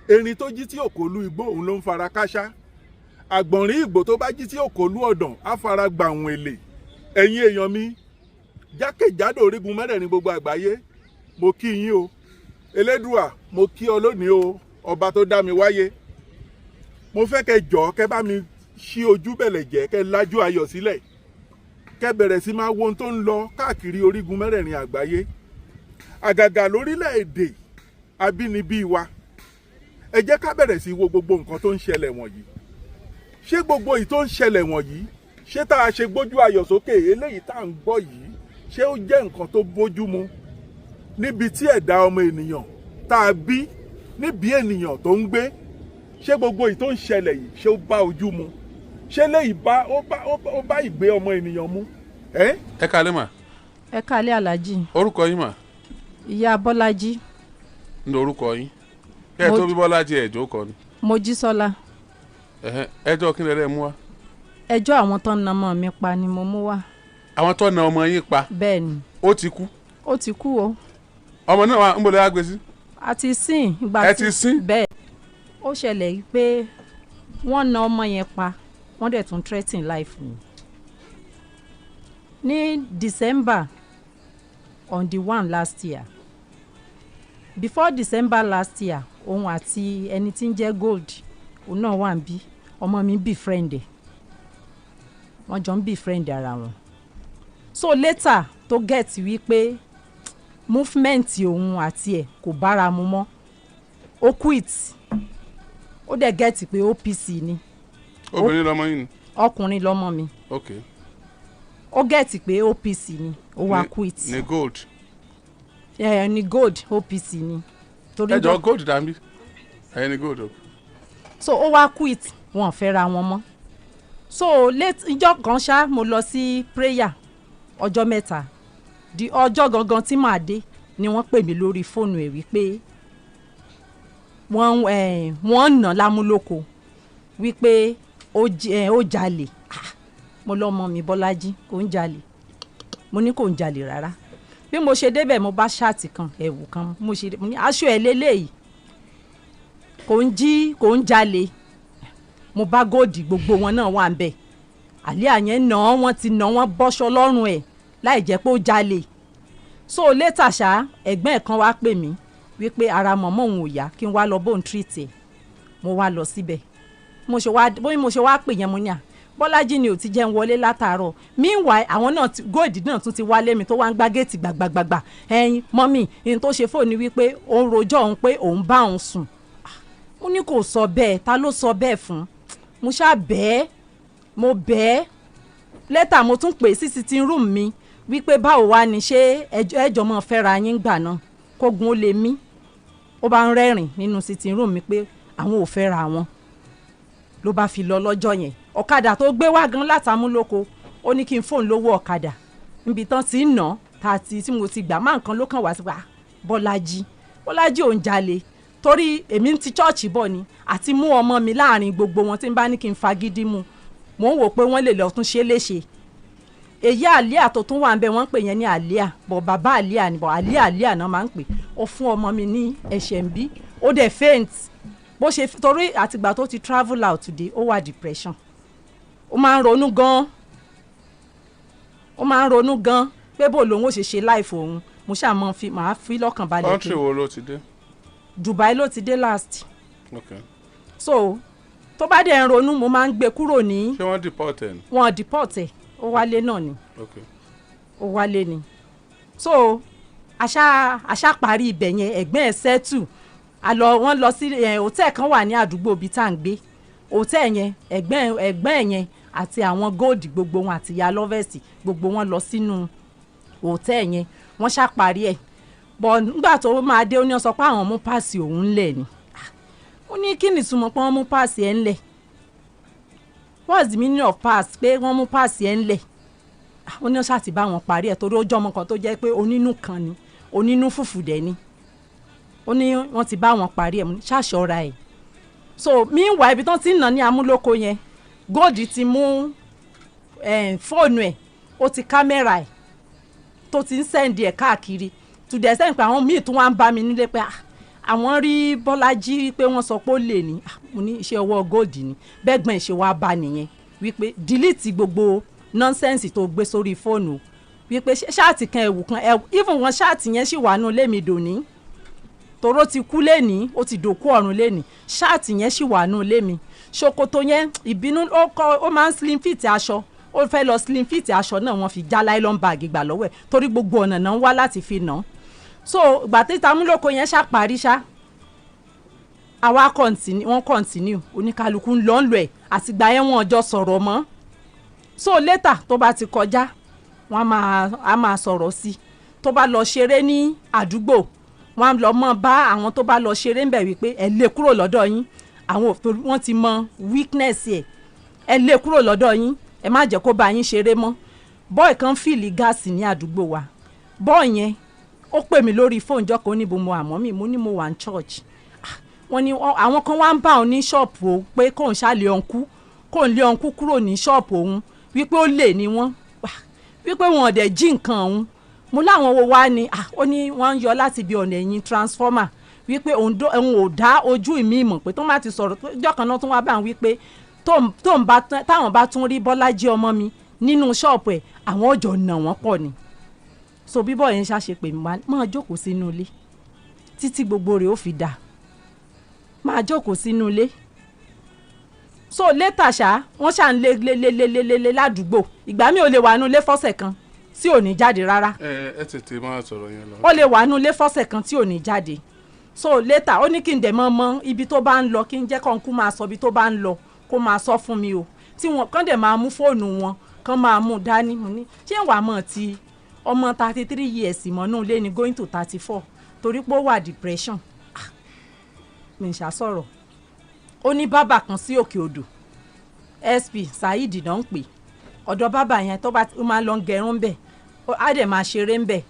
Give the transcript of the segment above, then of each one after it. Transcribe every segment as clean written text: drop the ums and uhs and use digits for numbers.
Erin tó jí tí òkòlù igbó, òun ló ń fara káṣá. Àgbọ̀nrín ìgbò tó bá jí tí òkòlù ọ̀dàn, á fara gbàùn èlé. Ẹ̀yin èèyàn mi jákèjádò orígun mẹ́rẹ̀ẹ̀rin gbogbo àgbáyé, mo kí yín o. Elédùà, mo kí ọ lónìí o, ọba tó dá mi wáyé. Mo fẹ́ kẹ́ jọ̀ọ́, kẹ́ bá mi ṣí ojú bẹ̀lẹ̀ jẹ́, kẹ́ lájú ayọ̀ sílẹ̀, kẹ́ bẹ̀rẹ̀ sí máa wo ohun tó ń lọ káàkiri orígun mẹ́rẹ̀ẹ̀rin àgbáyé, àgàgà lórílẹ̀‐èdè abínibí wa. Ẹ jẹ́ ká bẹ̀rẹ̀ sí wo gbogbo nǹkan tó ń ṣẹlẹ̀ wọ̀nyí. Ṣé gbogbo èyí tó ń ṣẹlẹ̀ wọ̀nyí, ṣé tá a ṣe gbójú ayọ̀ sókè eléyìí tá à ń gbọ́ yìí, ṣé ó jẹ́ nǹkan tó bójú mu níbi tí ẹ̀dá ọmọ ènìyàn tá a bí níbi ènìyàn tó ń gbé? Ṣé gbogbo èyí tó ń ṣẹlẹ̀ yìí, ṣé ó bá ojú mu? Ṣé léyìí bá ó bá ìgbé ọmọ ènìyàn mu? Ẹ́. Ẹ kálẹ́ mà. Ẹ kálẹ́, aláàjì. Orúkọ yín mà? Ìyá Bọ́lájí. Ní orúkọ yín kẹ́ ẹ tó bí Bọ́lájí ẹ̀jọ́ kọ ni. Mojísọ́lá. Ẹ̀hẹ́n, ẹjọ́ kí lẹ́rẹ́ mú wá? Ẹjọ́ àwọn tó ń na ọmọ mi pa ni mo mú wá. Àwọn tó na ọmọ yín pa? Bẹ́ẹ̀ ni. Ó ti kú? Ó ti kú o. Ọmọ náà wà ń bọ̀lẹ́ wá gbé sí? A ti sìn ìgbà. Ẹ ti sin? Bẹ́ẹ̀. Ó ṣẹlẹ̀ pé wọ́n na ọmọ yẹn pa, wọ́n dẹ̀ tún threaten life mi ní December on the 1 last year. Before December last year, òun àti ẹni tí ń jẹ́ Gold, òun náà wà ń bí ọmọ mi befriend ẹ̀, wọ́n jọ ń befriend ara wọn. So later tó get wípé movement òun àti ẹ̀ kò bára mu mọ́, ó quit. Ó dẹ̀ get pé OPC ni. Obìnrin lọmọ yín ni? Ọkùnrin lọmọ mi. Ó get pé OPC ni, ó wá quit. Ní Gold? Ẹ ní Gold, OPC ni torí Ẹjọ́, Gold dàbí ẹ̀yin ní Gold o. So ó wá quit, wọn ò fẹ́ra wọn mọ́. So late ìjọ́ kan ṣá, mo lọ sí prayer ọjọ́ 3. Di ọjọ́ gangan tí màá dé ni wọ́n pè mí lórí fóònù ẹ̀ wípé wọ́n ń nà lámúlòkó, wípé ó jalè. Ah, mo lọ́mọ mi Bọ́lájí kò ń jalè. Mo ní kò ń jalè rárá. Bí mo ṣe débẹ̀, mo bá shirt kan, ẹ̀wù kan. Mo ṣe, mo ní aṣọ ẹ̀ lélẹ́yìí, kò ń jí, kò ń jalè. Mo bá Gold, gbogbo wọn náà wà ń bẹ̀. Àlíà yẹn nà án, wọ́n ti nà wọ́n bọ́ṣọ lọ́rùn ẹ̀ láì jẹ́ pé ó jalè. So later ṣá, ẹ̀gbọ́n ẹ̀ kan wá pè mí wípé ara mọ̀mọ́ òun ò yá, kí n wá lọ bóun treat ẹ̀. Mo wá lọ síbẹ̀. Mo ṣe wá, bóyá mo ṣe wá pè yẹn, mo ní à Bọ́lájí ni ò ti jẹun wọlé látàárọ̀. Meanwhile, àwọn náà ti, Gold náà tún ti wálé mi, tó wá ń gbá géètì gbàgbàgbàgbà. "Ẹyin mummy," ìyẹn tó ṣe fóònù wípé òun rojọ́ òun pé òun bá òun sùn. Mo ní kò sọ bẹ́ẹ̀, ta ló sọ bẹ́ẹ̀ fún? Mo ṣáà bẹ́ẹ̀, mo bẹ́ẹ̀. Later mo tún pè sí sitting room mi wípé báwo wá ni, ṣé ẹjọ́ mọ́ fẹ́ra yín gbà náà kógun ó lè mí? Ó bá ń rẹ́rìn nínú sitting room mi pé àwọn ò fẹ́ra wọn. Ló bá fi lọ lọ́jọ́ yẹn. Ọ̀kadà tó gbé wá gan látàmúlòkọ, ó ní kí n fóun lówó ọ̀kadà níbi tán ti ń nà tá a ti tí mo ti gbà má. Nǹkan ló kàn wá sí wa. Bọ́lájí, Bọ́lájí ò ń jalè, torí èmi ń ti chọ́ọ̀chì bọ̀ ni àti mú ọmọ mi láàrin gbogbo wọn. Tí n bá ní kí n fagídí mu, mò ń wò pé wọ́n lè lọ tún ṣe léṣe. Èyí Àlíà tó tún wà ń bẹ, wọ́n ń pè yẹn ní Àlíà bọ̀, bàbá Àlíà ni bọ̀, Àlíà, Àlíà náà máa ń pè. Ó fún ọmọ mi ní ẹ̀ṣẹ̀ ń bí, ó dẹ̀ faint. Bó ṣe torí àtìgbà tó ti travel out today, ó wà depression, ó máa ń ronú gan, ó máa ń ronú gan pé bó lòun ó ṣe ṣe life òun. Mo ṣáà mọ fi màá fi lọ́kàn balẹ̀ pé Country wo ló ti dé? Dubai ló ti dé last. So tó bá dẹ̀ ń ronú, mo máa ń gbé kúrò ní Ṣé wọ́n deport ẹ̀ ni? Wọn deport ẹ̀, ó wálé náà ni. Ó wálé ni. So àṣà parí ibẹ̀ yẹn, ẹ̀gbọ́n ẹ̀ settle àlọ́, wọ́n lọ sí hòtẹ́ẹ̀ kan wà ní àdúgbò ibi tá à ń gbé. Hòtẹ́ẹ̀ yẹn, ẹ̀gbọ́n ẹ̀ yẹn àti àwọn Gold, gbogbo wọn àti ìyá Lovest, gbogbo wọn lọ sínú hòtẹ́ẹ̀ yẹn, wọ́n ṣàparí ẹ̀. Bọ̀ nígbà tó máa dé, ó ní wọ́n sọ pé àwọn mú pass òun ńlẹ̀ ni. Ah, ó ní kí ni ìtumọ̀ pé wọ́n mú pass ẹ̀ ńlẹ̀? What's the meaning of pass, pé wọ́n mú pass ẹ̀ ńlẹ̀? Ah, ó ní wọ́n ṣáà ti bá wọn parí ẹ̀, torí ó jọ́ ọmọ kan tó jẹ́ pé onínú kan ni, onínú fùfù dẹ̀ ni. Ó ní wọ́n ti bá wọn parí ẹ̀. Mo ní ṣàṣọra ẹ̀. So meanwhile, ibi tán ti ń nà ní amúlòkó yẹn, Gold ti mú fóònù ẹ̀, ó ti kámẹ́rà ẹ̀, tó ti ń send ẹ̀ káàkiri, to the extent pé àwọn míì tún wá ń bá mi nílé pé ah, Àwọn rí Bọ́lájí pé wọ́n sọ pé ó lè ní. Ah, mo ní iṣẹ́ ọwọ́ gold ni. Bẹ́gbọ́n ẹ̀ ṣe wá bá nìyẹn wípé delete gbogbo nonsense tó gbé sórí fóònù, wípé shirt kan, ẹ̀wù kan, ẹ̀wù, even wọn shirt yẹn sì wà nù lémi dòní, toró ti kú lẹ́ni, ó ti dòkú ọ̀run lẹ́ni. Shirt yẹn sì wà nù lémi, ṣòkòtò yẹn. Ìbínú ó kọ, ó máa ń slim fit aṣọ, ó fẹ́ lọ slim fit aṣọ náà, wọ́n fi já nylon bag gbà lọ́wọ́ ẹ̀, torí gbogbo ọ̀nà náà ń wá láti fi nà án. So ìgbà tí Tamúlòkó yẹn ṣá parí ṣá, àwa continue, wọ́n continue, oníkálukú ń lọ ń lọ ẹ̀. Àtìgbà yẹn wọn jọ sọ̀rọ̀ mọ́. So later, tó bá ti kọjá, wọ́n á máa sọ̀rọ̀ sí i. Tó bá lọ ṣeré ní àdúgbò, wọ́n á lọ mọ́ bá àwọn tó bá lọ ṣeré ń bẹ̀ wípé ẹ lé kúrò lọ́dọ̀ yín. Àwọn torí wọ́n ti mọ weakness ẹ̀. Ẹ lé kúrò lọ́dọ̀ yín, ẹ má jẹ́ kó bá yín ṣeré mọ́. Boy kan fill gas ní àdúgbò wa. Boy yẹn ó pè mí lórí fóònù jọ́ kan, ó ní bo mo àmọ́ mi. Mo ní mo wà ní church. Wọ́n ní àwọn kan wá ń bá òun ní ṣọ́ọ̀pù o, pé kóun ṣàlẹ̀ uncle, kóun lé uncle kúrò ní ṣọ́ọ̀pù òun, wípé ó lè ní wọ́n, wípé wọn ò dẹ̀ jí nǹkan òun. Mo láwọn wo wá ni? Ó ní wọ́n ń yọ láti ibi ọ̀nà ẹ̀yìn transformer, wípé òun ò dá ojú ìmí mọ̀, pé tó má ti sọ̀rọ̀ jọ́ kan náà tún wá bá òun wípé táwọn bá tún rí Bọ́lájí ọmọ mi nínú ṣọ́ọ̀pù ẹ̀, àwọn ọjọ́ nà wọ́n pọ̀ ni. So bíbọ̀ yẹn ṣàṣe pè mí, máa jókòó sínú ilé títí gbogbo rẹ̀ ó fi dà, máa jókòó sínú ilé. So later ṣá, wọ́n ṣà ń lé lé lé lé lé lé lé ládùúgbò. Ìgbà mi ò lè wà nínú ilé fọ́sẹ̀ kan tí ò ní jáde rárá. Ẹ tètè máa sọ̀rọ̀ yẹn lọ. Ó lè wà nínú ilé fọ́sẹ̀ kan tí ò ní jáde. So later, ó ní kí n dẹ̀ mọ́ mọ́ ibi tó bá ń lọ, kí n jẹ́ kó máa sọ ibi tó bá ń lọ, kó máa sọ fún mi o, tí wọn kàn dẹ̀ máa mú fóònù wọn, kàn máa mú dání. Mo ní ṣé wàá mọ̀ ti ọmọ 33 years mọ́nú ilé ni, going to 34, torí pé ó wà depression. Ah, mi ṣá sọ̀rọ̀. Ó ní bábà kan sí Òkè Odò, SP Saheed náà ń pè. Ọ̀dọ̀ bábà yẹn tó bá ó máa lọ ń gẹrun bẹ̀, á dẹ̀ máa ṣeré ń bẹ̀.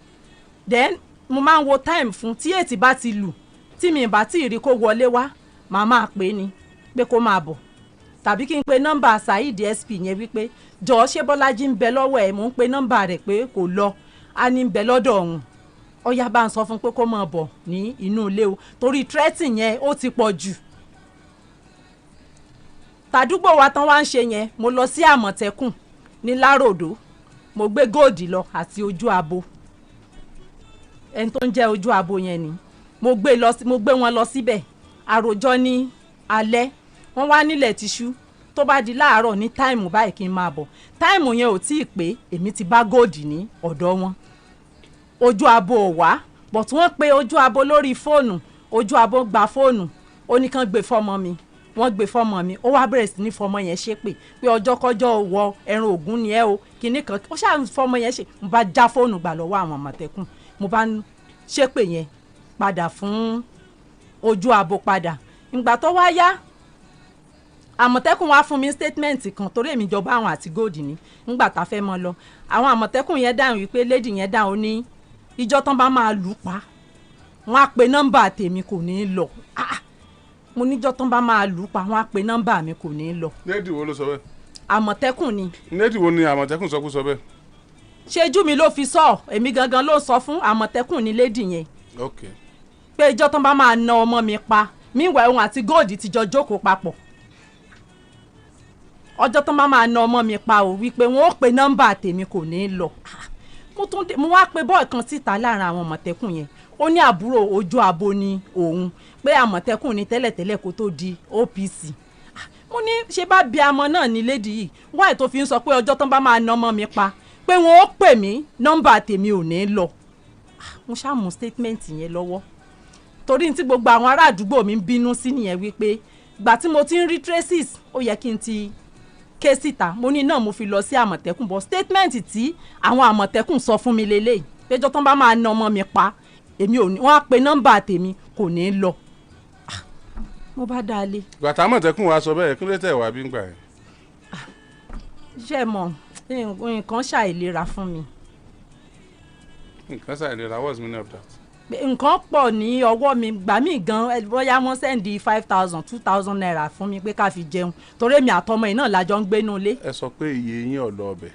Then mo máa ń wo time fún tí 8 bá ti lù, tí mi bá tí ì rí kó wọlé wá, màá máa pè é ni pé kó máa bọ̀, tàbí kí n pe nọ́mbà Saheed SP yẹn wípé jọ̀ọ́, ṣé Bọ́lájí ń bẹ lọ́wọ́ ẹ̀? Mò ń pe nọ́mbà rẹ̀ pé kò lọ. Á ní ń bẹ lọ́dọ̀ òun. Ọ̀yá, bá ń sọ fún pé kó máa bọ̀ ní inú ilé o, torí threatening yẹn ó ti pọ̀ jù. Tàdúgbò wa tán wá ń ṣe yẹn, mo lọ sí Àmọ̀tẹ́kùn ní Láròdó. Mo gbé gold lọ àti ojú abo. Ẹni tó ń jẹ́ ojú abo yẹn ni mo gbé lọ. Mo gbé wọn lọ síbẹ̀. Àròjọ ní alẹ́, wọ́n wá nílẹ̀ tìṣú, tó bá di láàárọ̀ ní time báyìí, kí n máa bọ̀. Time yẹn ò tí ì pé, èmi ti bá gold ní ọ̀dọ̀ wọn. Ojú abo ò wá, but wọ́n pe ojú abo lórí fóònù. Ojú abo gba fóònù, ó ní kán gbé fọ́mọ mi. Wọ́n gbé fọ́mọ mi. Ó wá bẹ̀rẹ̀ sí ní fọmọ yẹn ṣépè pé ọjọ́kọ́jọ́ wọ ẹran ògún ni ẹ o, kinní kan. Ó ṣáà ń fọmọ yẹn ṣe. Mo bá já fóònù gbà lọ́wọ́ àwọn Àmọ̀tẹ́kùn, mo bá ń ṣépè yẹn padà fún ojú abo padà. Ìgbà tó wá yá, Àmọ̀tẹ́kùn wá fún mi statement kan, torí èmi jọba àwọn àti gold ní ńgbà tá a fẹ́ mọ́ lọ. Àwọn Àmọ̀tẹ́kùn yẹn dáhùn wípé lady yẹn dáhùn, ó ní ìjọ tán bá máa lù pa, wọ́n á pe nọ́mbà tèmi, kò ní í lọ. Ah, mo níjọ́ tán bá máa lù pa, wọ́n á pe nọ́mbà mi, kò ní í lọ. Lady wo ló sọ bẹ́ẹ̀? Àmọ̀tẹ́kùn ni. Lady wo ni Àmọ̀tẹ́kùn sọ kó sọ bẹ́ẹ̀? Ṣéjú mi ló fi sọ, èmi gangan ló sọ fún. Àmọ̀tẹ́kùn ni lady yẹn. Pé ìjọ tán bá máa na ọmọ mi pa, meanwhile òun àti gold ti jọ jókòó papọ̀, ọjọ́ tán bá máa na ọmọ mi pa o, wípé wọn ó pe nọ́mbà tèmi, kò ní í lọ. Ah, mo tún dé, mo wá pe boy kan síta láàrin àwọn Àmọ̀tẹ́kùn yẹn. Ó ní àbúrò ojú abo ni òun, pé Àmọ̀tẹ́kùn ni tẹ́lẹ̀tẹ́lẹ̀ kó tó di OPC. Ah, mo ní ṣe bá bí amọ náà ní lady yìí wáyé tó fi ń sọ pé ọjọ́ tán bá máa na ọmọ mi pa, pé wọn ó pè mí, nọ́mbà tèmi ò ní í lọ. Ah, mo ṣáà mú statement yẹn lọ́wọ́, torí tí gbogbo àwọn ará àdúgbò mi ń bínú sí nìyẹn, wípé gbà tí mo ti ń rí traces, ó yẹ kí n ti ké síta. Mo ní náà mo fi lọ sí Àmọ̀tẹ́kùn bọ̀. Statement tí àwọn Àmọ̀tẹ́kùn sọ fún mi lélẹ́yìí, péjọ tán bá máa na ọmọ mi pa, èmi ò ní, wọ́n á pe nọ́mbà tèmi, kò ní í lọ. Ah, mo bá dá a lé. Ìgbà tá Àmọ̀tẹ́kùn wa sọ bẹ́ẹ̀, kí ló tẹ̀ wá bí ń gbà yẹn? Ṣé mọ̀, nǹkan ṣàìlera fún mi. Nǹkan ṣàìlera, what's the meaning of that? Pé nǹkan pọ̀ ní ọwọ́ mi gbà mí gan. Bóyá wọ́n send 5,000, ₦2,000 fún mi pé ká fi jẹun, torí èmi àtọmọ yìí náà lájọ ń gbénú ilé. Ẹ sọ pé iye yín ò lọ ọbẹ̀.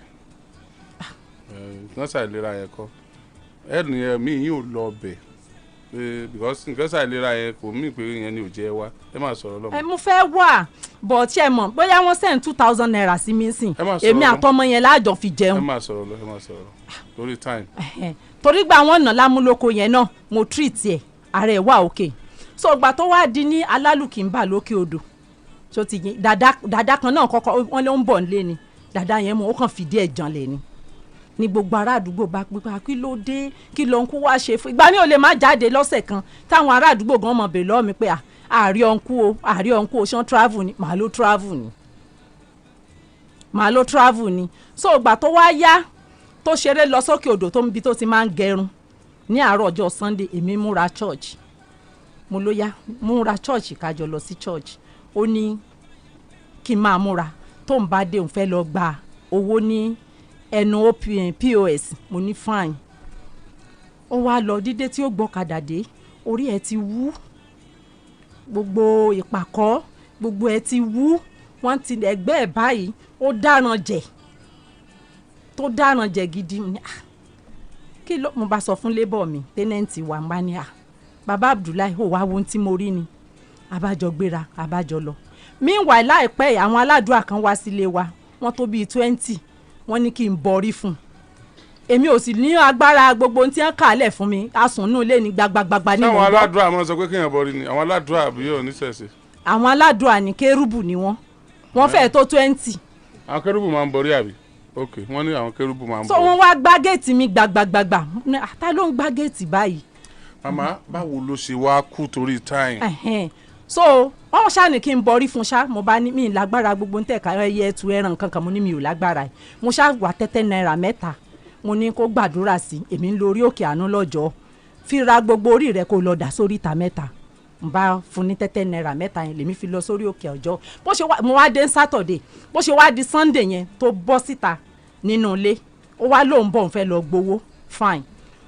Nǹkan ṣàìlera yẹn kọ́ ẹ ní ẹ̀mí yín ò lọ ọbẹ̀. Pé because nǹkan ṣàìlera yẹn kò mí pé yẹn ni ò jẹ́ wá. Ẹ máa sọ̀rọ̀ lọ́mọ. Ẹ mo fẹ́ wà, but ṣe mọ̀ bóyá wọ́n send ₦2,000 sí mi sìn, Ẹ má sọ̀rọ̀ èmi lọ. àtọmọ yẹn láàjọ fi Ẹ jẹun. máa sọ̀rọ̀ lọ, ẹ máa sọ̀rọ̀ lọ torí time. Ẹhẹn. Torí gba wọn nà lámúlòkọ yẹn náà, mo treat ẹ, ara ẹ wà òkè. So ìgbà tó wá di ní Alálùkìńbà lókè odò tó ti yin dàda, dàda kan náà kọ́kọ́ wọn ló ń bọ̀ nílé ni dàda yẹn mú, ó kàn fìdí ẹ̀ janlẹ̀ ni ní gbogbo ará àdúgbò bá pípa, kí ló dé? Kí ló ń kú wá ṣe fún ìgbà mi ò lè má jáde lọ́sẹ̀ kan, táwọn ará àdúgbò gan mọ̀ bèèrè lọ́wọ́ mi pé, "À, àárí ọ̀nkú o, àárí ọ̀nkú o, ṣán travel ni?" Màá ló travel ni, màá ló travel ni. So ìgbà tó wá yá tó ṣeré lọ sókè odò tó ń bi tó ti máa ń gẹrun ní àárọ̀ ọjọ́ Sunday, èmi múra church, mo ló yá múra church, kájọ lọ sí church. Ó ní kí n máa múra, tó ń bá dé òun fẹ́ lọ gba owó ní ẹnu POS. Mo ní fine. Ó wá lọ, dídé tí ó gbọ́kadà dé, orí ẹ̀ ti wú, gbogbo ìpàkọ́ gbogbo ẹ̀ ti wú, wọ́n ti ẹgbẹ́ ẹ̀ báyìí, ó dáràn jẹ̀, tó dáràn jẹ̀ gidi. Mo ní, "Ah, kí ló?" Mo bá sọ fún labour mi, tenant wa, ń bá ní, "Ah, bàbá Abdullahi, ó wá wo ohun tí mo rí ni." Abájọ gbéra, abájọ lọ. Meanwhile, láìpẹ́ yìí, àwọn aládùúrà kan wá sílé wa, wọ́n tó bíi 20, wọ́n ní kí n bọrí fún un. Èmi ò sì ní agbára gbogbo ohun tí wọ́n kà á lẹ̀ fún mi. Asùnnú ilé ní gbagbagbagba ní Sáwọn mò ń gbọ́. aládùúrà máa ń sọ pé kéèyàn bọrí ni? Àwọn aládùúrà àbí yóò níṣẹ̀ṣe? Àwọn aládùúrà ní, kérúbù ni wọ́n. Wọ́n fẹ́ẹ̀ tó 20. Àwọn kérúbù máa ń bọrí àbí? Ok, wọ́n ní àwọn kérúbù máa ń So bọrí. wọ́n wá gbá géètì mi gbagbagbagba. Ta ló ń gbá géètì báyìí? Màmá, báwo ló ṣe wá kú torí time? Ẹ̀hẹ́n. So wọ́n ṣáà ní kí n bọrí fún ṣá. Mo bá ní mi ì lágbára gbogbo ń tẹ̀ka ẹyẹ ẹtu ẹran kankan. Mo ní mi ò lágbára ẹ̀. Mo ṣáà wà tẹ́tẹ́ náírà 3, mo ní kó gbàdúrà sí. Èmi ń lórí òkè àánú lọ́jọ́, fi ra gbogbo orí rẹ kó lọ dà sórí ìta mẹ́ta. N bá fún ní tẹ́tẹ́ náírà 3 yẹn, lèmi fi lọ sórí òkè ọjọ́. Bó ṣe wá, mo wá dé Saturday. Bó ṣe wá di Sunday yẹn tó bọ́ síta nínú ilé, ó wá lóun bọ̀, òun fẹ́ lọ gbowó. Fine.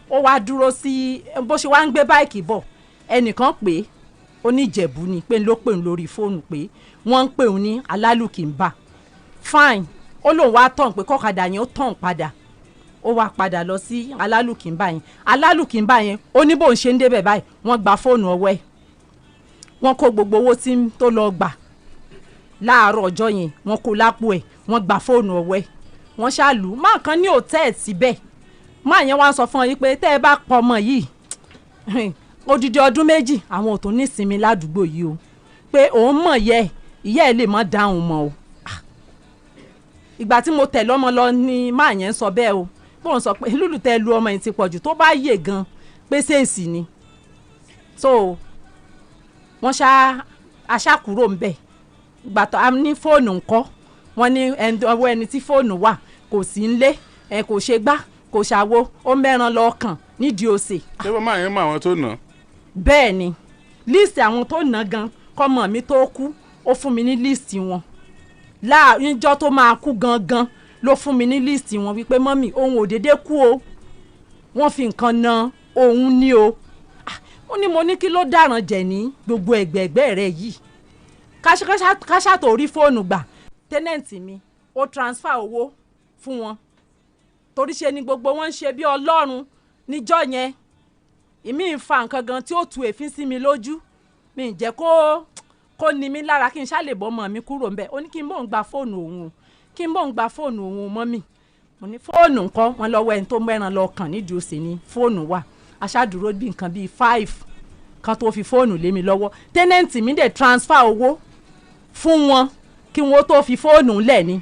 Ó wá dúró sí bó ṣe wá ń gbé báìkì bọ̀, ẹnìkan pè é, ó ní Ìjẹ̀bú ni, pé ló pè ń lórí fóònù pé wọ́n ń pè ń ní Alálùkìńbà. Fine. Ó lóun wá tàn pé kọ́kadà yẹn ó tàn padà, ó wá padà lọ sí Alálùkìńbà yẹn. Alálùkìńbà yẹn, ó ní bóun ṣe ń débẹ̀ báyìí, wọ́n gba fóònù ọwọ́ ẹ̀, wọ́n kó gbogbo owó tí tó lọ gbà láàárọ̀ ọjọ́ yẹn, wọ́n kó lápò ẹ̀, wọ́n gba fóònù ọwọ́ ẹ̀, wọ́n ṣáàlù máa kan ní hòtẹ́ẹ̀lì síbẹ̀. Máa yẹn wá ń sọ fún ọ yìí pé tẹ́ ẹ bá pọ̀ ọmọ yìí, odidi ọdún 2 àwọn ò tún nísinmi ládùúgbò yìí o, pé òun mọ̀ yẹ ìyá ẹ̀ lè mọ̀ dáhùn mọ́ o. Ah. Ìgbà tí mo tẹ̀ lọ́mọ lọ ni máa yẹn ń sọ bẹ́ẹ̀ o, bóun sọ pé lúlù tẹ́ lu ọmọ yìí ti pọ̀ jù, tó bá yè gan pé ṣèèṣì ni. So wọ́n ṣá aṣákúrò ń bẹ̀. Ìgbà tó a ní fóònù ńkọ́, wọ́n ní ọwọ́ ẹni tí fóònù wà kò sí ńlé ẹ, kò ṣe gbá, kò ṣàwo, ó mẹ́ran lọ kàn nídìí òsè. Ṣé bá máa yẹn mọ àwọn tó nà? Bẹ́ẹ̀ ni, list àwọn tó ná gan, kọ́mọ mi tó kú, ó fún mi ní list wọn. Láàrín tó máa kú gangan ló fún mi ní list wọn wípé, "Mummy, òun ò déédéé kú o, wọ́n fi nǹkan na òun ní o." Ah, ó ní mo ní kí ló dáràn jẹ̀ ní gbogbo ẹ̀gbẹ̀ẹ̀gbẹ́ rẹ̀ yìí? Káṣá tó rí fóònù gbà, tenant mi ó transfer owó fún wọn, torí ṣe ni gbogbo wọn ń ṣe bí ọlọ́run níjọ́ yẹn. Ìmí ń fa nǹkan gan tí ó tu èéfín sí mi lójú, mi ì jẹ́ kó ní mi lára, kí n ṣá lè bọ́ ọmọ mi kúrò ńbẹ̀. Ó ní kí n bóun gba fóònù òun o, kí n bóun gba fóònù òun. Mummy, mo ní fóònù ńkọ́? Wọn lọ́wọ́ ẹni tó mẹ́ran lọ kàn nídìí òsè ní fóònù wà. Aṣáàdúró bí nǹkan bíi 5 kan tó fi fóònù lé mi lọ́wọ́. Tenant mi dẹ̀ transfer owó fún wọn kí wọ́n tó fi fóònù lẹ̀ ni.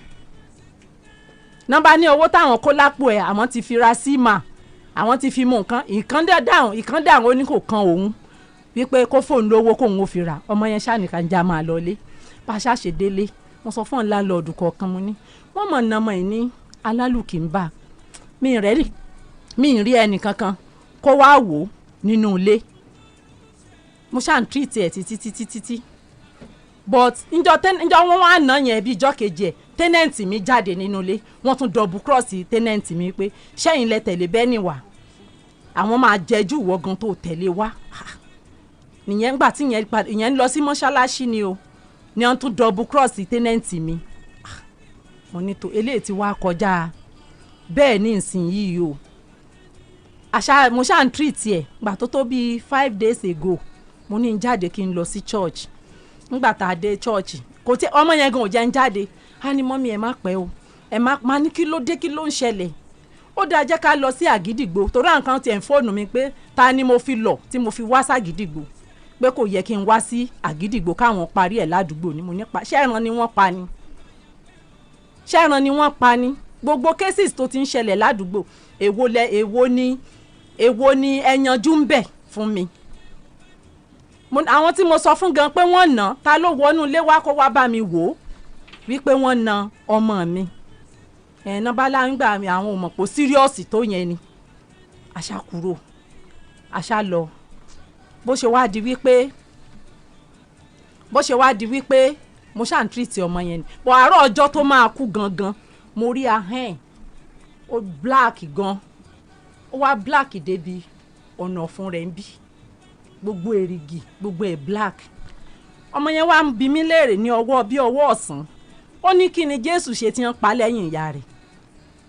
Nọ́mbà ní owó táwọn kó lápò ẹ̀, àwọn ti fi ra síìmà, àwọn ti fi mú nǹkan ìkan dáhùn, ìkan dáhùn. Ó ní kò kan òun, wípé kó fóònù lówó kóun ó fi rà. Ọmọ yẹn ṣàníkàn já máa lọlé. Bá a ṣàṣe délé, mo sọ fún ọ̀n landlord kọ̀ọ̀kan, mo ní wọ́n mọ̀ nàmọ̀ ẹ̀ ní Alálùkì ń bà mí rẹ́ rí, mi ì rí ẹnì kankan kó wá wò ó nínú ilé. Mo ṣáà ń treat ẹ̀ títí títí títí, but njọ́ wọ́n wá ná yẹn bí ìjọ́ kejì ẹ̀, tenant mi jáde nínú ilé, wọ́n tún double cross tenant mi pé ṣẹ́yìn lẹ tẹ̀lé bẹ́ẹ̀ ni wà, àwọn máa jẹ́jú ìwọ gan tó tẹ̀lé wá. Ah. Nìyẹn ńgbà tí ìyẹn ń lọ sí mọ́ṣáláṣí ni o, ni wọ́n tún double cross tenant mi. Ah. Mo ní tó eléyìí ti wá kọjá bẹ́ẹ̀ ní ìsinyìí o. Àṣà mo ṣáà ń treat ẹ̀. Gbà tó tó bíi 5 days ago, mo ní n jáde kí n lọ sí church. Nígbà tá a dé church, kò tí ọmọ yẹn gan ò jẹ́ ń jáde. Á ní, "Mummy, ẹ má pẹ́ o, ẹ má má." Ní kí ló dé? Kí ló ń ṣẹlẹ̀? Ó dáa, jẹ́ ká lọ sí Àgídìgbò, torí àwọn kan tiẹ̀ ń fóònù mi pé ta ni mo fi lọ tí mo fi wá ságídìgbò, pé kò yẹ kí n wá sí Àgídìgbò, káwọn parí ẹ̀ ládùúgbò ni. Mo nípa ṣẹ́ran ni wọ́n pa ni, ṣẹ́ran ni wọ́n pa ni. Gbogbo cases tó ti ń ṣẹlẹ̀ ládùúgbò, èwo lẹ, èwo ni, èwo ni ẹ yanjú ń bẹ̀ fún mi? Àwọn tí mo sọ fún gan pé wọ́n nà, ta ló wọnú ilé wá kó wá bá mi wò ó wípé wọ́n na ọmọ mi? Ẹ̀ náà bá láǹgbà mi, àwọn ò mọ̀ pé serious tó yẹn ni. Àṣà kúrò, àṣà lọ. Bó ṣe wá di wípé mo ṣáà ń treat ọmọ yẹn ni bọ̀, àárọ̀ ọjọ́ tó máa kú gangan, mo rí ahọ́n ẹ̀, ó black gan. Ó wá black débi ọ̀nà ọ̀fun rẹ̀ ń bí, gbogbo èrìgì, gbogbo ẹ̀ black. Ọmọ yẹn wá ń bi mí léèrè ní ọwọ́ bí ọwọ́ ọ̀sán. Ó ní kí ni Jésù ṣe tí wọ́n pa lẹ́yìn ìyá rẹ̀?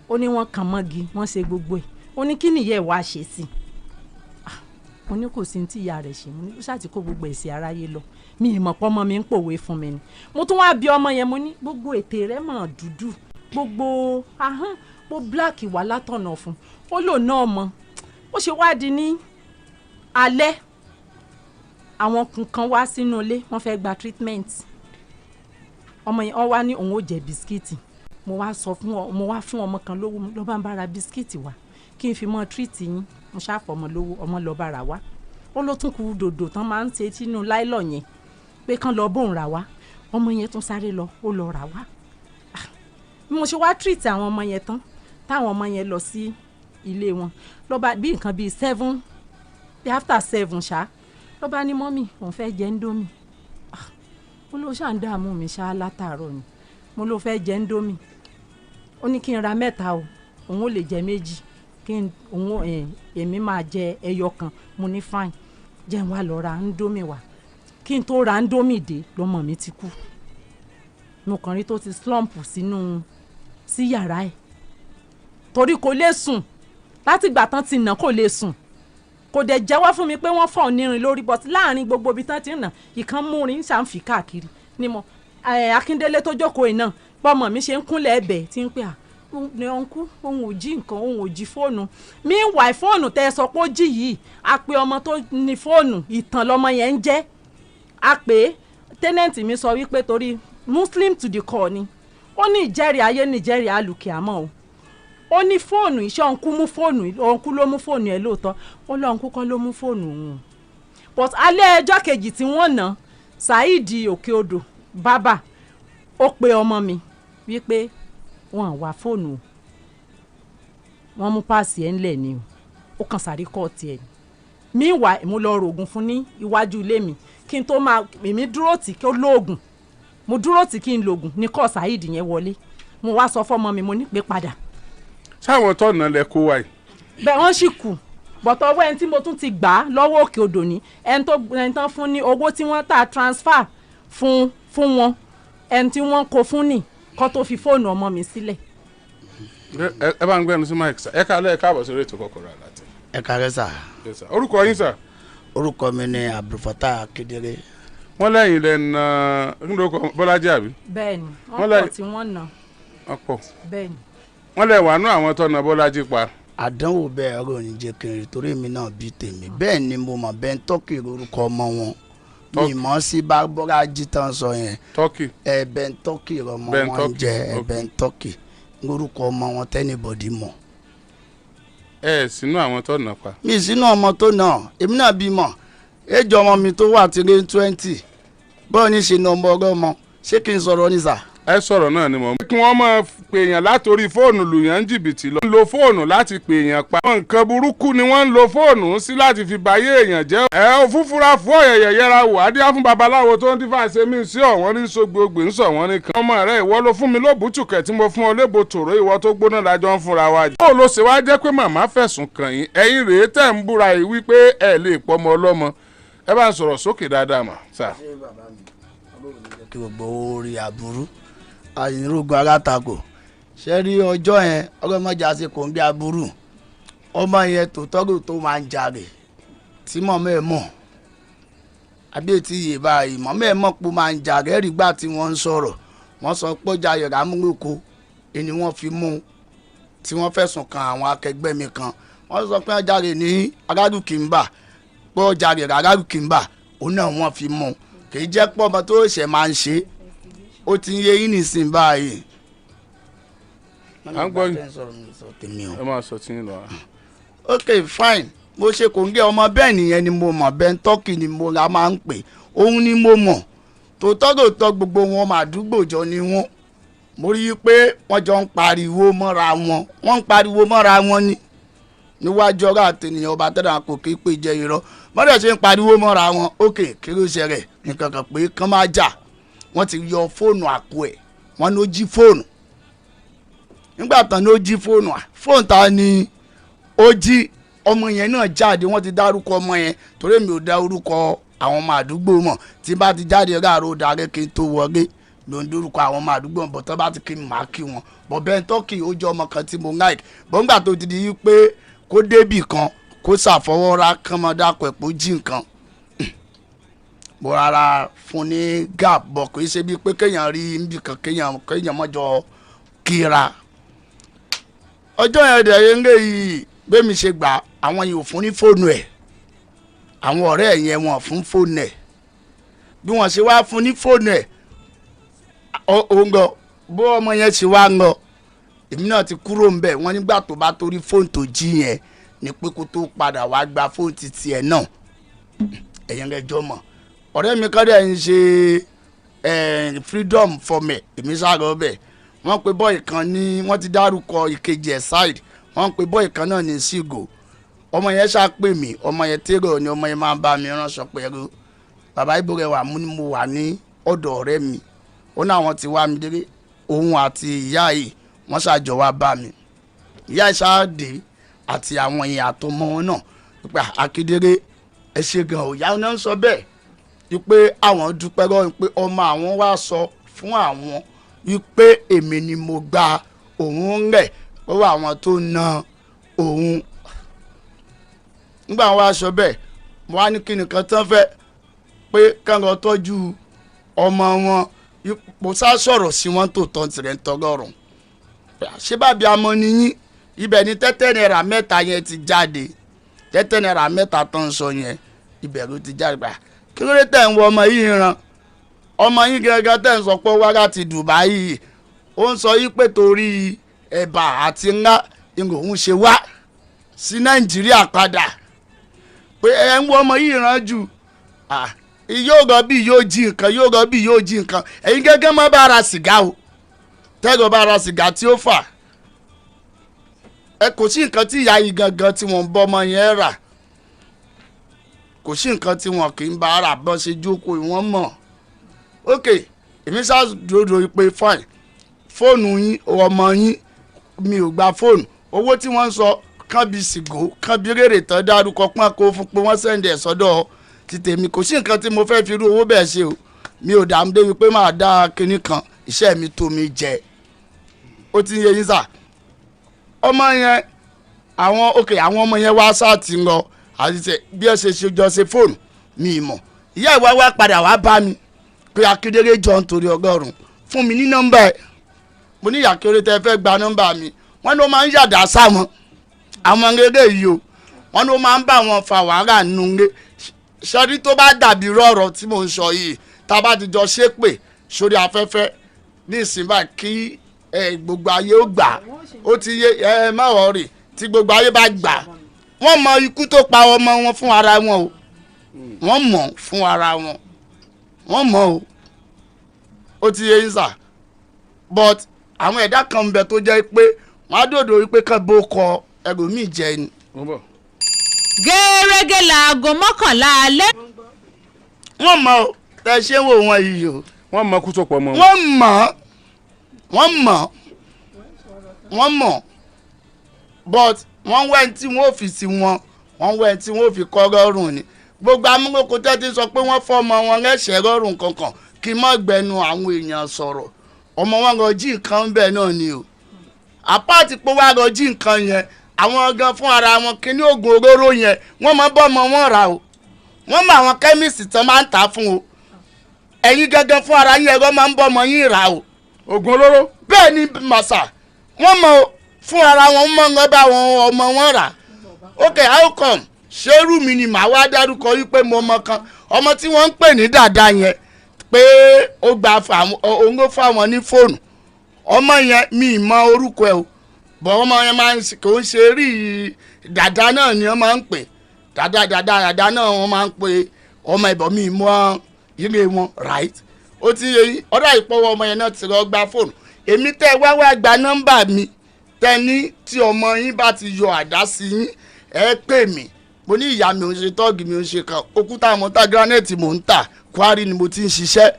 Ó ní wọ́n kàn mọ́gi, wọ́n ṣe gbogbo ẹ̀. Ó ní kí nìyẹn wá ṣe sí i? Mo ní kò sí ní tí ìyá rẹ̀ ṣe. Mo ní ó ṣáà ti kó gbogbo èsì aráyé lọ. Mi ì mọ̀ pé ọmọ mi ń pòwe fún mi ni. Mo tún wá bi ọmọ yẹn, mo ní gbogbo ètè rẹ̀ mọ̀ dúdú, gbogbo ahọ́n ó black wá látọ̀nà fún. Ó lò náà mọ́. Ó ṣe wá di ní alẹ́, àwọn kan wá sínú ilé, wọ́n fẹ́ gba treatment ọmọ yẹn. Wọ́n wá ní òun ò jẹ biscuit. Mo wá sọ fún ọ, mo wá fún ọmọ kan lówó, ló bá ń bára biscuit wá kí n fi mọ́ treat yín. Mo ṣàfọmọ lówó, ọmọ lọ bára wá. Ó ló tún kú dòdò tán máa ń ṣe sínú láìlọ yẹn, pé kán lọ bóun rà wá. Ọmọ yẹn tún sáré lọ, ó lọ rà wá. Bí mo ṣe wá treat àwọn ọmọ yẹn tán, táwọn ọmọ yẹn lọ sí ilé wọn, ló bá bí nǹkan bíi 7, bí after 7 ṣá, ló bá ní, "Mummy, òun fẹ́ jẹ Indomie." Mo ló ṣáà ń dààmú mi ṣá látàárọ̀ ni. Mo ló fẹ́ jẹ Indomie, ó ní kí n ra mẹ́ta o, òun ò lè jẹ méjì, kí n òun èmi máa jẹ ẹyọ kan. Mo ní fine, jẹ́ n wá lọ ra Indomie wá. Kí n tó ra Indomie dé, lọ́mọ mi ti kú. Mo kàn rí tó ti slump sínú sí yàrá ẹ̀, torí kò lè sùn. Látìgbà tán ti nà, kò lè sùn. Kò dẹ̀ jẹ́wọ́ fún mi pé wọ́n fọ́ onírin lórí, but láàrin gbogbo ibi tán ti ń nà, ìkan múrin ṣàǹfì káàkiri ni mo Akíndélé tó jókòó iná bọ́mọ mi ṣe ń kúnlẹ̀ ẹ̀bẹ̀ tí ń pè à ní, "Uncle, òun ò jí nǹkan, òun ò jí fóònù." Meanwhile, fóònù tẹ́ ẹ sọ pé ó jí yìí, a pe ọmọ tó ní fóònù, ìtàn lọmọ yẹn ń jẹ́. A pè tenant mi, sọ wípé torí Muslim to the core ni, ó ní ìjẹ́rìí ayé ní ìjẹ́rìí àlùkì àmọ́ o. Ó ní fóònù iṣẹ́ uncle mú fóònù, uncle ló mú fóònù ẹ̀ lóòótọ́. Ó lọ uncle kọ́ ló mú fóònù òun. But alẹ́ ẹjọ́ kejì tí wọ́n ná, Saheed Òkè Odò bàbá, ó pe ọmọ mi wípé wọ́n wá fóònù o, wọ́n mú páàsì ẹ̀ ńlẹ̀ ni o. Ó kàn sáré kọ́ tiẹ̀ ni. Meanwhile, mo lọ rògùn fún ní iwájú ilé mi. Kí n tó máa, èmi dúró tì kí ó lóògùn, mo dúró tì kí n lògùn ní kọ́ Saheed yẹn wọlé. Mo wá sọ fọ́mọ mi, mo ní pé padà. Sáwọn tọ̀nà lẹ kó wa yìí? Bẹ́ẹ̀, wọ́n sì kù, bọ̀tọ̀ ọwọ́ ẹni tí mo tún ti gbà á lọ́wọ́ Òkè Odò ní ẹni tó ẹni tán fún ní owó tí wọ́n tà transfer fún wọn, ẹni tí wọ́n kó fún ní kó tó fi fóònù ọmọ mi sílẹ̀. Ẹ bá ń gbẹnu sí mike sir. Ẹ káalẹ́, ẹ káàbọ̀ sórí ètò Kọ́kọ́rọ́ Àlàtẹ. Ẹ kàrẹ́ sà. Yes, sir. Orúkọ yín sà? Orúkọ mi ni Abdulfatah Akindele. Wọ́n lẹ́yìn lẹ́nu kí ló kọ Bọ́lájí, àbí? Bẹ́ẹ̀ ni. Wọ́n wọ́n pọ̀ tí wọ́n nà. Wọ́n pọ̀. Bẹ́ẹ̀ ni. Wọ́n lẹ̀ wà nú àwọn tọ̀nà Bọ́lájí pa. Àdánwò bẹ́ẹ̀ ọ̀rọ̀ ní jẹ́ kí n rí, torí èmi náà bí tèmi bẹ́ẹ̀ ni. Mo mọ̀ bẹ́ẹ̀, tọ́kì lórúkọ ọmọ wọn. Mi mọ̀ sí bá Bọ́lájí tán sọ yẹn. Tọ́kì. Ẹ bẹ́ẹ̀, tọ́kì ọmọ Ben wọn Turkey, jẹ́ ẹ ok. bẹ́ẹ̀, tọ́kì lórúkọ ọmọ wọn t'anybody mọ̀. Ẹ sínú àwọn tọ̀nà pa. Mi sínú ọmọ tó nà. Èmi náà bímọ, èjọ ọmọ mi tó wà tí lé 20. Bọ́ọ̀ ní ṣe ní ọmọ ọgọ́mọ, ṣé kí n sọ̀rọ̀ ní sà? Ẹ sọ̀rọ̀ náà ni mò ń. Kí wọ́n máa pèèyàn látòrí fóònù lùyàn ń jìbìtì lọ. Ń lo fóònù láti pèèyàn pa. Àwọn nǹkan burúkú ni wọ́n ń lo fóònù sí láti fi báyé èèyàn jẹ́. Ẹ ò fúnfúnra fún ọ̀yẹ̀yẹ̀ yẹra wò adíá fún babaláwo tó ń dífà ṣe mí sí ọ̀wọ́n ní sógbógbè ń sọ wọ́n ní kan. Ọmọ rẹ, ìwọ ló fún mi lóbùtùkẹ̀ tí mo fún ọ lébo tòró, ìwọ tó gbóná lájọ ń fúnra wa jẹ. Bó ló ṣe wá jẹ́ pé màmá fẹ̀sùn kàn yín, ẹ̀yin rèé tẹ̀ ń búra yìí wípé ẹ lè pọmọ ọlọ́mọ? Ẹ bá ń sọ̀rọ̀ sókè dáadáa mà sà. Kí gbogbo orí aburú àyìnrúgun alátakò ṣe rí ọjọ́ yẹn, ọlọ́mọdé àti kò ń bí aburú. Ọmọ yẹn tòótọ́ tó máa ń jalè tí mọ̀mọ́ ẹ̀ mọ̀ àbí etí yìí báyìí, mọ̀mọ́ ẹ̀ mọ̀ pé ó máa ń jalè. Ẹ̀rí gbà tí wọ́n ń sọ̀rọ̀, wọ́n sọ pé ó jalè rámúlòkó ni wọ́n fi mú un, tí wọ́n fẹ̀sùn kan àwọn akẹgbẹ́ mi kan. Wọ́n sọ pé ó jalè ní Arárùkìmbà, pé ó jalè Arárùkìmbà, òun náà wọ́n fi mú un. Kì í jẹ́ pọ́ ọmọ tó ṣẹ̀ máa ń ṣe, ó ti ń yé yín nísìn báyìí. À ń gbọ́ yín. Tèmi o. Ẹ máa sọ tí ń lọ. Ok, fine, mo ṣe kò ń gé ọmọ bẹ́ẹ̀ nìyẹn ni mo mọ̀ bẹ́ẹ̀. Tọ́kì ni mo la máa ń pè, òun ni mo mọ̀. Tòótọ́ tòótọ́, gbogbo wọn ọmọ àdúgbò jọ ni wọ́n. Mo rí i pé wọ́n jọ ń pariwo mọ́ra wọn, wọ́n ń pariwo mọ́ra wọn ni níwájú ọ̀rọ̀ àtẹnìyàn ọba tẹ́lẹ̀ kò kí pé jẹ́ irọ́ mọ́tò ṣe ń pariwo mọ́ra wọn. Ok, kí ló ṣẹlẹ̀? Nǹkan kan pé kán máa jà, wọ́n ti yọ fóònù àpò ẹ̀, wọ́n ló jí fóònù. Nígbà tán ló jí fóònù à, fóònù ta ni ó jí? Ọmọ yẹn náà jáde, wọ́n ti dárúkọ ọmọ yẹn, torí mi ò dá orúkọ àwọn ọmọ àdúgbò mọ̀. Tí bá ti jáde láàárọ̀ darí kí n tó wọlé, mi ò ń dórúkọ àwọn ọmọ àdúgbò mọ̀. Bọ̀ tán bá ti kí n máa kí wọn bọ̀ bẹ́ẹ̀. Tọ́kì ó jẹ́ ọmọ kan tí mo like bọ̀. Ńgbà tó ti di pé kó débì kan, kó ṣàfọwọ́rá kán mọ́ dákọ̀ ẹ̀ pé ó jí nǹkan, mo rárá fún ní gap bọ̀. Kò í ṣe bíi pé kéèyàn rí níbi kan, kéèyàn mọ́jọ kíra. Ọjọ́ yẹn dẹ̀ yẹn ń lé yìí, bẹ́ẹ̀ mi ṣe gbà, àwọn yìí ò fún ní fóònù ẹ̀. Àwọn ọ̀rẹ́ ẹ̀ yẹn, wọ́n fún fóònù ẹ̀. Bí wọ́n ṣe wá fún ní fóònù ẹ̀, ó ń lọ. Bó ọmọ yẹn ṣe wá ń lọ, èmi náà ti kúrò ń bẹ̀. Wọ́n nígbà tó bá torí fóònù tó jí yẹn ni pé kó tó padà wá gba fóònù títí ẹ̀ náà. Ẹ̀yẹn rẹ̀ jọ mọ̀, ọ̀rẹ́ mi kọ́ dẹ̀ ń ṣe freedom for me. Èmi sáré ọbẹ̀, wọ́n pe boy kan ní, wọ́n ti dárúkọ ìkejì ẹ̀ side, wọ́n pe boy kan náà ní Sígò. Ọmọ yẹn ṣá pè mí. Ọmọ yẹn tẹ́rọ ni, ọmọ yẹn máa ń bá mi ránṣọ pẹ̀lú bàbá ibo rẹwà mú ni. Mo wà ní ọ̀dọ̀ ọ̀rẹ́ mi, ó ní àwọn ti wá mi délé, òun àti ìyá yìí, wọ́n ṣàjọ wá bá mi. Ìyá yìí ṣáà dé àti àwọn èèyàn àtọmọ wọn náà pé, "Akíndéré, ẹ ṣe gan o." Ìyá náà ń sọ bẹ́ẹ̀ wípé àwọn dúpẹ́ lọ́wọ́ pé ọmọ àwọn wá sọ fún àwọn wípé èmi ni mo gba òun rẹ̀ lọ́wọ́ àwọn tó na òun. Nígbà wọn wá sọ bẹ́ẹ̀, mo wá ní kí nìkan tán fẹ́ pé kán lọ tọ́jú ọmọ wọn. Mo sá sọ̀rọ̀ sí wọn tó tọ́ tirẹ̀ ń tọ́gọ́rùn. Ṣé bàbí amọ nìyí? Ibẹ̀ ni tẹ́tẹ́ náírà 3 yẹn ti jáde. Tẹ́tẹ́ náírà 3 tó ń sọ yẹn, ibẹ̀ ló ti jáde. Gbà kí ló dé tẹ̀ ń wọ ọmọ yìí ran? Ọmọ yín gẹ́gẹ́ tẹ̀ ń sọ pé wá láti Dubai yìí, ó ń sọ yí pé torí ẹ̀bà àti ńlá ni òun ṣe wá sí Nàìjíríà padà, pé ẹ ń wọ ọmọ yìí ràn jù. Yóò rọ bí yóò jí nǹkan, yóò rọ bí yóò jí nǹkan. Ẹ̀yin gẹ́gẹ́ má bá ra sìgá o, tẹ́gọ̀ bá ra sìgá tí ó fà ẹ. Kò sí nǹkan tí ìyá yìí gangan tí wọ́n ń bọ́ ọmọ yẹn rà, kò sí nǹkan tí wọn kì í bá rà. Bọ́n ṣe jókòó, wọ́n mọ̀. Ok, èmi ṣáà dúró pé fine, fóònù yín, ọmọ yín, mi ò gba fóònù. Owó tí wọ́n ń sọ kán bí sìgó kán bí rèrè tán dárúkọ pọ́n kó fún pé wọ́n send ẹ̀ sọ́dọ̀ ti tèmi. Kò sí nǹkan tí mo fẹ́ fi irú owó bẹ́ẹ̀ ṣe o. Mi ò dààmú débi pé máa dá kinní kan, iṣẹ́ mi tó mi jẹ. Ó ti ń yé yín sà. Ọmọ yẹn, àwọn, ok, àwọn ọmọ yẹn wá sáà ti ń lọ àti tẹ bí ẹ ṣe ṣe jọ ṣe fóònù mi mọ̀. Ìyá ìwà wá padà wá bá mi pé, "Akíndélé, jọ nítorí ọgọ́rùn, fún mi ní nọ́mbà ẹ̀." Mo ní, "Ìyàkéré tẹ fẹ́ gba nọ́mbà mi?" Wọ́n ló máa ń yàdá sáwọn àwọn eré yìí o, wọ́n ló máa ń bá wọn fa wàhálà nínú ilé. Ṣẹ́rí tó bá dàbí rọ̀rọ̀ tí mò ń sọ yìí, tá a bá ti jọ ṣépè sórí afẹ́fẹ́ ní ìsìn báyìí, kí gbogbo ayé ó gbà, ó ti yé ẹ má wọ̀ọ́rì. Tí gbogbo ayé bá gbà, wọ́n mọ ikú tó pa ọmọ wọn fún ara wọn o. Wọ́n mọ̀ fún ara wọn, wọ́n mọ̀ o. Ó ti yé yín sà. But àwọn ẹ̀dá kan ń bẹ tó jẹ́ pé wọ́n á dòdò wípé kán bó kọ ẹlòmíì jẹ ni. Mo bọ̀. Gẹ́rẹ́gẹ́ láago 11 alẹ́. Wọ́n mọ̀ o, tẹ ṣé wò wọ́n yìí o. Wọ́n mọ kú tó pọ̀ mọ́ wọn. Wọ́n mọ̀, wọ́n mọ̀, wọ́n mọ̀, but wọ́n wẹ́ tí wọ́n ò fi sí wọn, wọ́n wẹ́ tí wọ́n ò fi kọ́ rọrùn ni. Gbogbo amúlòkó tẹ́tí sọ pé wọ́n fọ́mọ wọn lẹ́sẹ̀ rọrùn kankan, kí n má gbẹnu àwọn èèyàn sọ̀rọ̀. Ọmọ wọn lọ jí nǹkan bẹ́ẹ̀ náà ni o. Àpáàtì pé wàá lọ jí nǹkan yẹn, Àwọn gan fún ara wọn kíní oògùn olóró yẹn wọ́n máa bọ́ ọmọ wọn rà o, wọ́n mọ àwọn kẹ́míìsì tán máa ń tà fún o. Ẹ̀yin gangan fún ara yín ẹ̀rọ máa ń bọ́ ọmọ yín rà o. Oògùn olóró. Bẹ́ẹ̀ ni màsà, wọ́n mọ fún ara wọn mọ̀ ń bá wọn ọmọ wọn rà. Ok, how come ṣerú mi ni màá wá dárúkọ wípé mo ọmọ kan, ọmọ tí wọ́n ń pè ní dàda yẹn, pé ó gba òun ló fáwọn ní fóònù ọmọ yẹn, mi ì mọ orúkọ ẹ o, bọ̀ ọmọ yẹn máa ń kò ń ṣe rí dàda náà ni wọ́n máa ń pè dàda dàda dàda náà wọ́n máa ń pè ọmọ ìbọn, mi ì mọ ilé wọn, right? Ó ti yẹ yín. Ọ̀dà ìpọ́wọ́ ọmọ yẹn náà ti lọ gba fóònù èmi tẹ́ wá wá gba nọ́mbà mi, tẹ́ ní tí ọmọ yín bá ti yọ àdá sí yín ẹ pè mí. Mo ní ìyá mi ò ń ṣe tọ́ọ̀gì, mi ò ń ṣe kan òkúta mo ta, granite mò ń tà, kwari ni mo ti ń ṣiṣẹ́.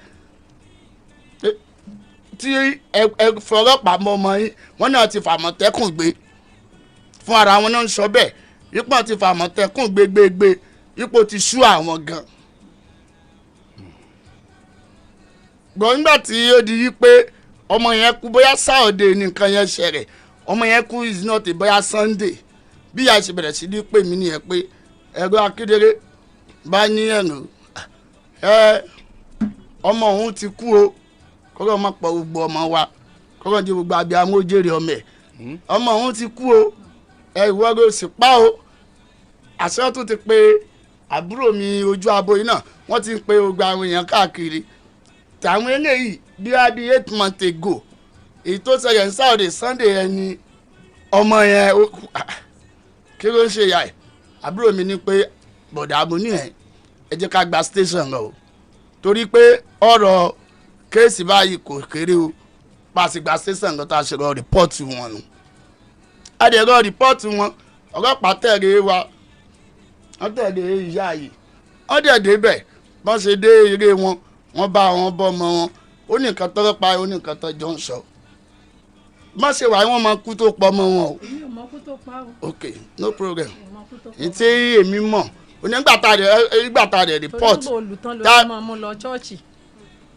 Tí ẹ fọlọ́pàá mọ ọmọ yín, wọ́n náà ti fàmọ̀tẹ́kùn gbé fún ara wọn náà ń sọ bẹ́ẹ̀, ipò ti fàmọ̀tẹ́kùn gbé gbé gbé, ipò ti sú àwọn gan. Gbọ́n nígbà tí ó di yí pé ọmọ yẹn kú, bóyá Saturday ni nǹkan yẹn ṣẹlẹ̀, ọmọ yẹn kú is not a bóyá Sunday, bí ìyá ṣe bẹ̀rẹ̀ sí ní pè mí nìyẹn pé ẹ̀rọ akédèrè bá ní ẹ̀nù ẹ ọmọ òun ti kú o, kọ́kọ́ ọmọ pọ̀ gbogbo ọmọ wa, kọ́kọ́ jẹ́ gbogbo abiyamọ jèrè ọmọ ẹ̀, ọmọ òun ti kú o, ẹ ìwọ ló sì pa o. Àṣẹ tó ti pe àbúrò mi ojú abo yìí náà, wọ́n ti ń pe gbogbo àwọn èèyàn káàkiri tàwọn eléyìí bí wá bí 8 months ago, èyí tó ṣẹlẹ̀ ní Saturday, Sunday yẹn ni ọmọ yẹn ó kú. Kí ló ń ṣe ìyá ẹ̀? Àbúrò mi ní pé bọ̀dà mo ní ẹ̀ ẹ jẹ́ ká gba station lọ o, torí pé ọ̀rọ̀ case báyìí kò kéré o. Pàṣẹ gba station lọ, tá a ṣe lọ report wọn nù, a dẹ̀ lọ report wọn, ọlọ́pàá tẹ̀lé wa, wọ́n tẹ̀lé ìyá yìí, wọ́n dẹ̀ débẹ̀. Bọ́n ṣe dé eré wọn, wọ́n bá wọn bọ́ ọmọ wọn, ó ní nǹkan tọ́lọ́ pa, ó ní nǹkan tó jọ ń sọ. Má ṣe wà, wọ́n máa kú tó pọ̀ ọmọ wọn o. Èmi ò mọ kú tó pa o. Ok, no problem. Ò mọ kú tó pa. Ní tí èmi mọ̀ onígbà tá a rẹ̀ report. Torí olùtán ló ní máa mú lọ chọ́ọ̀chì.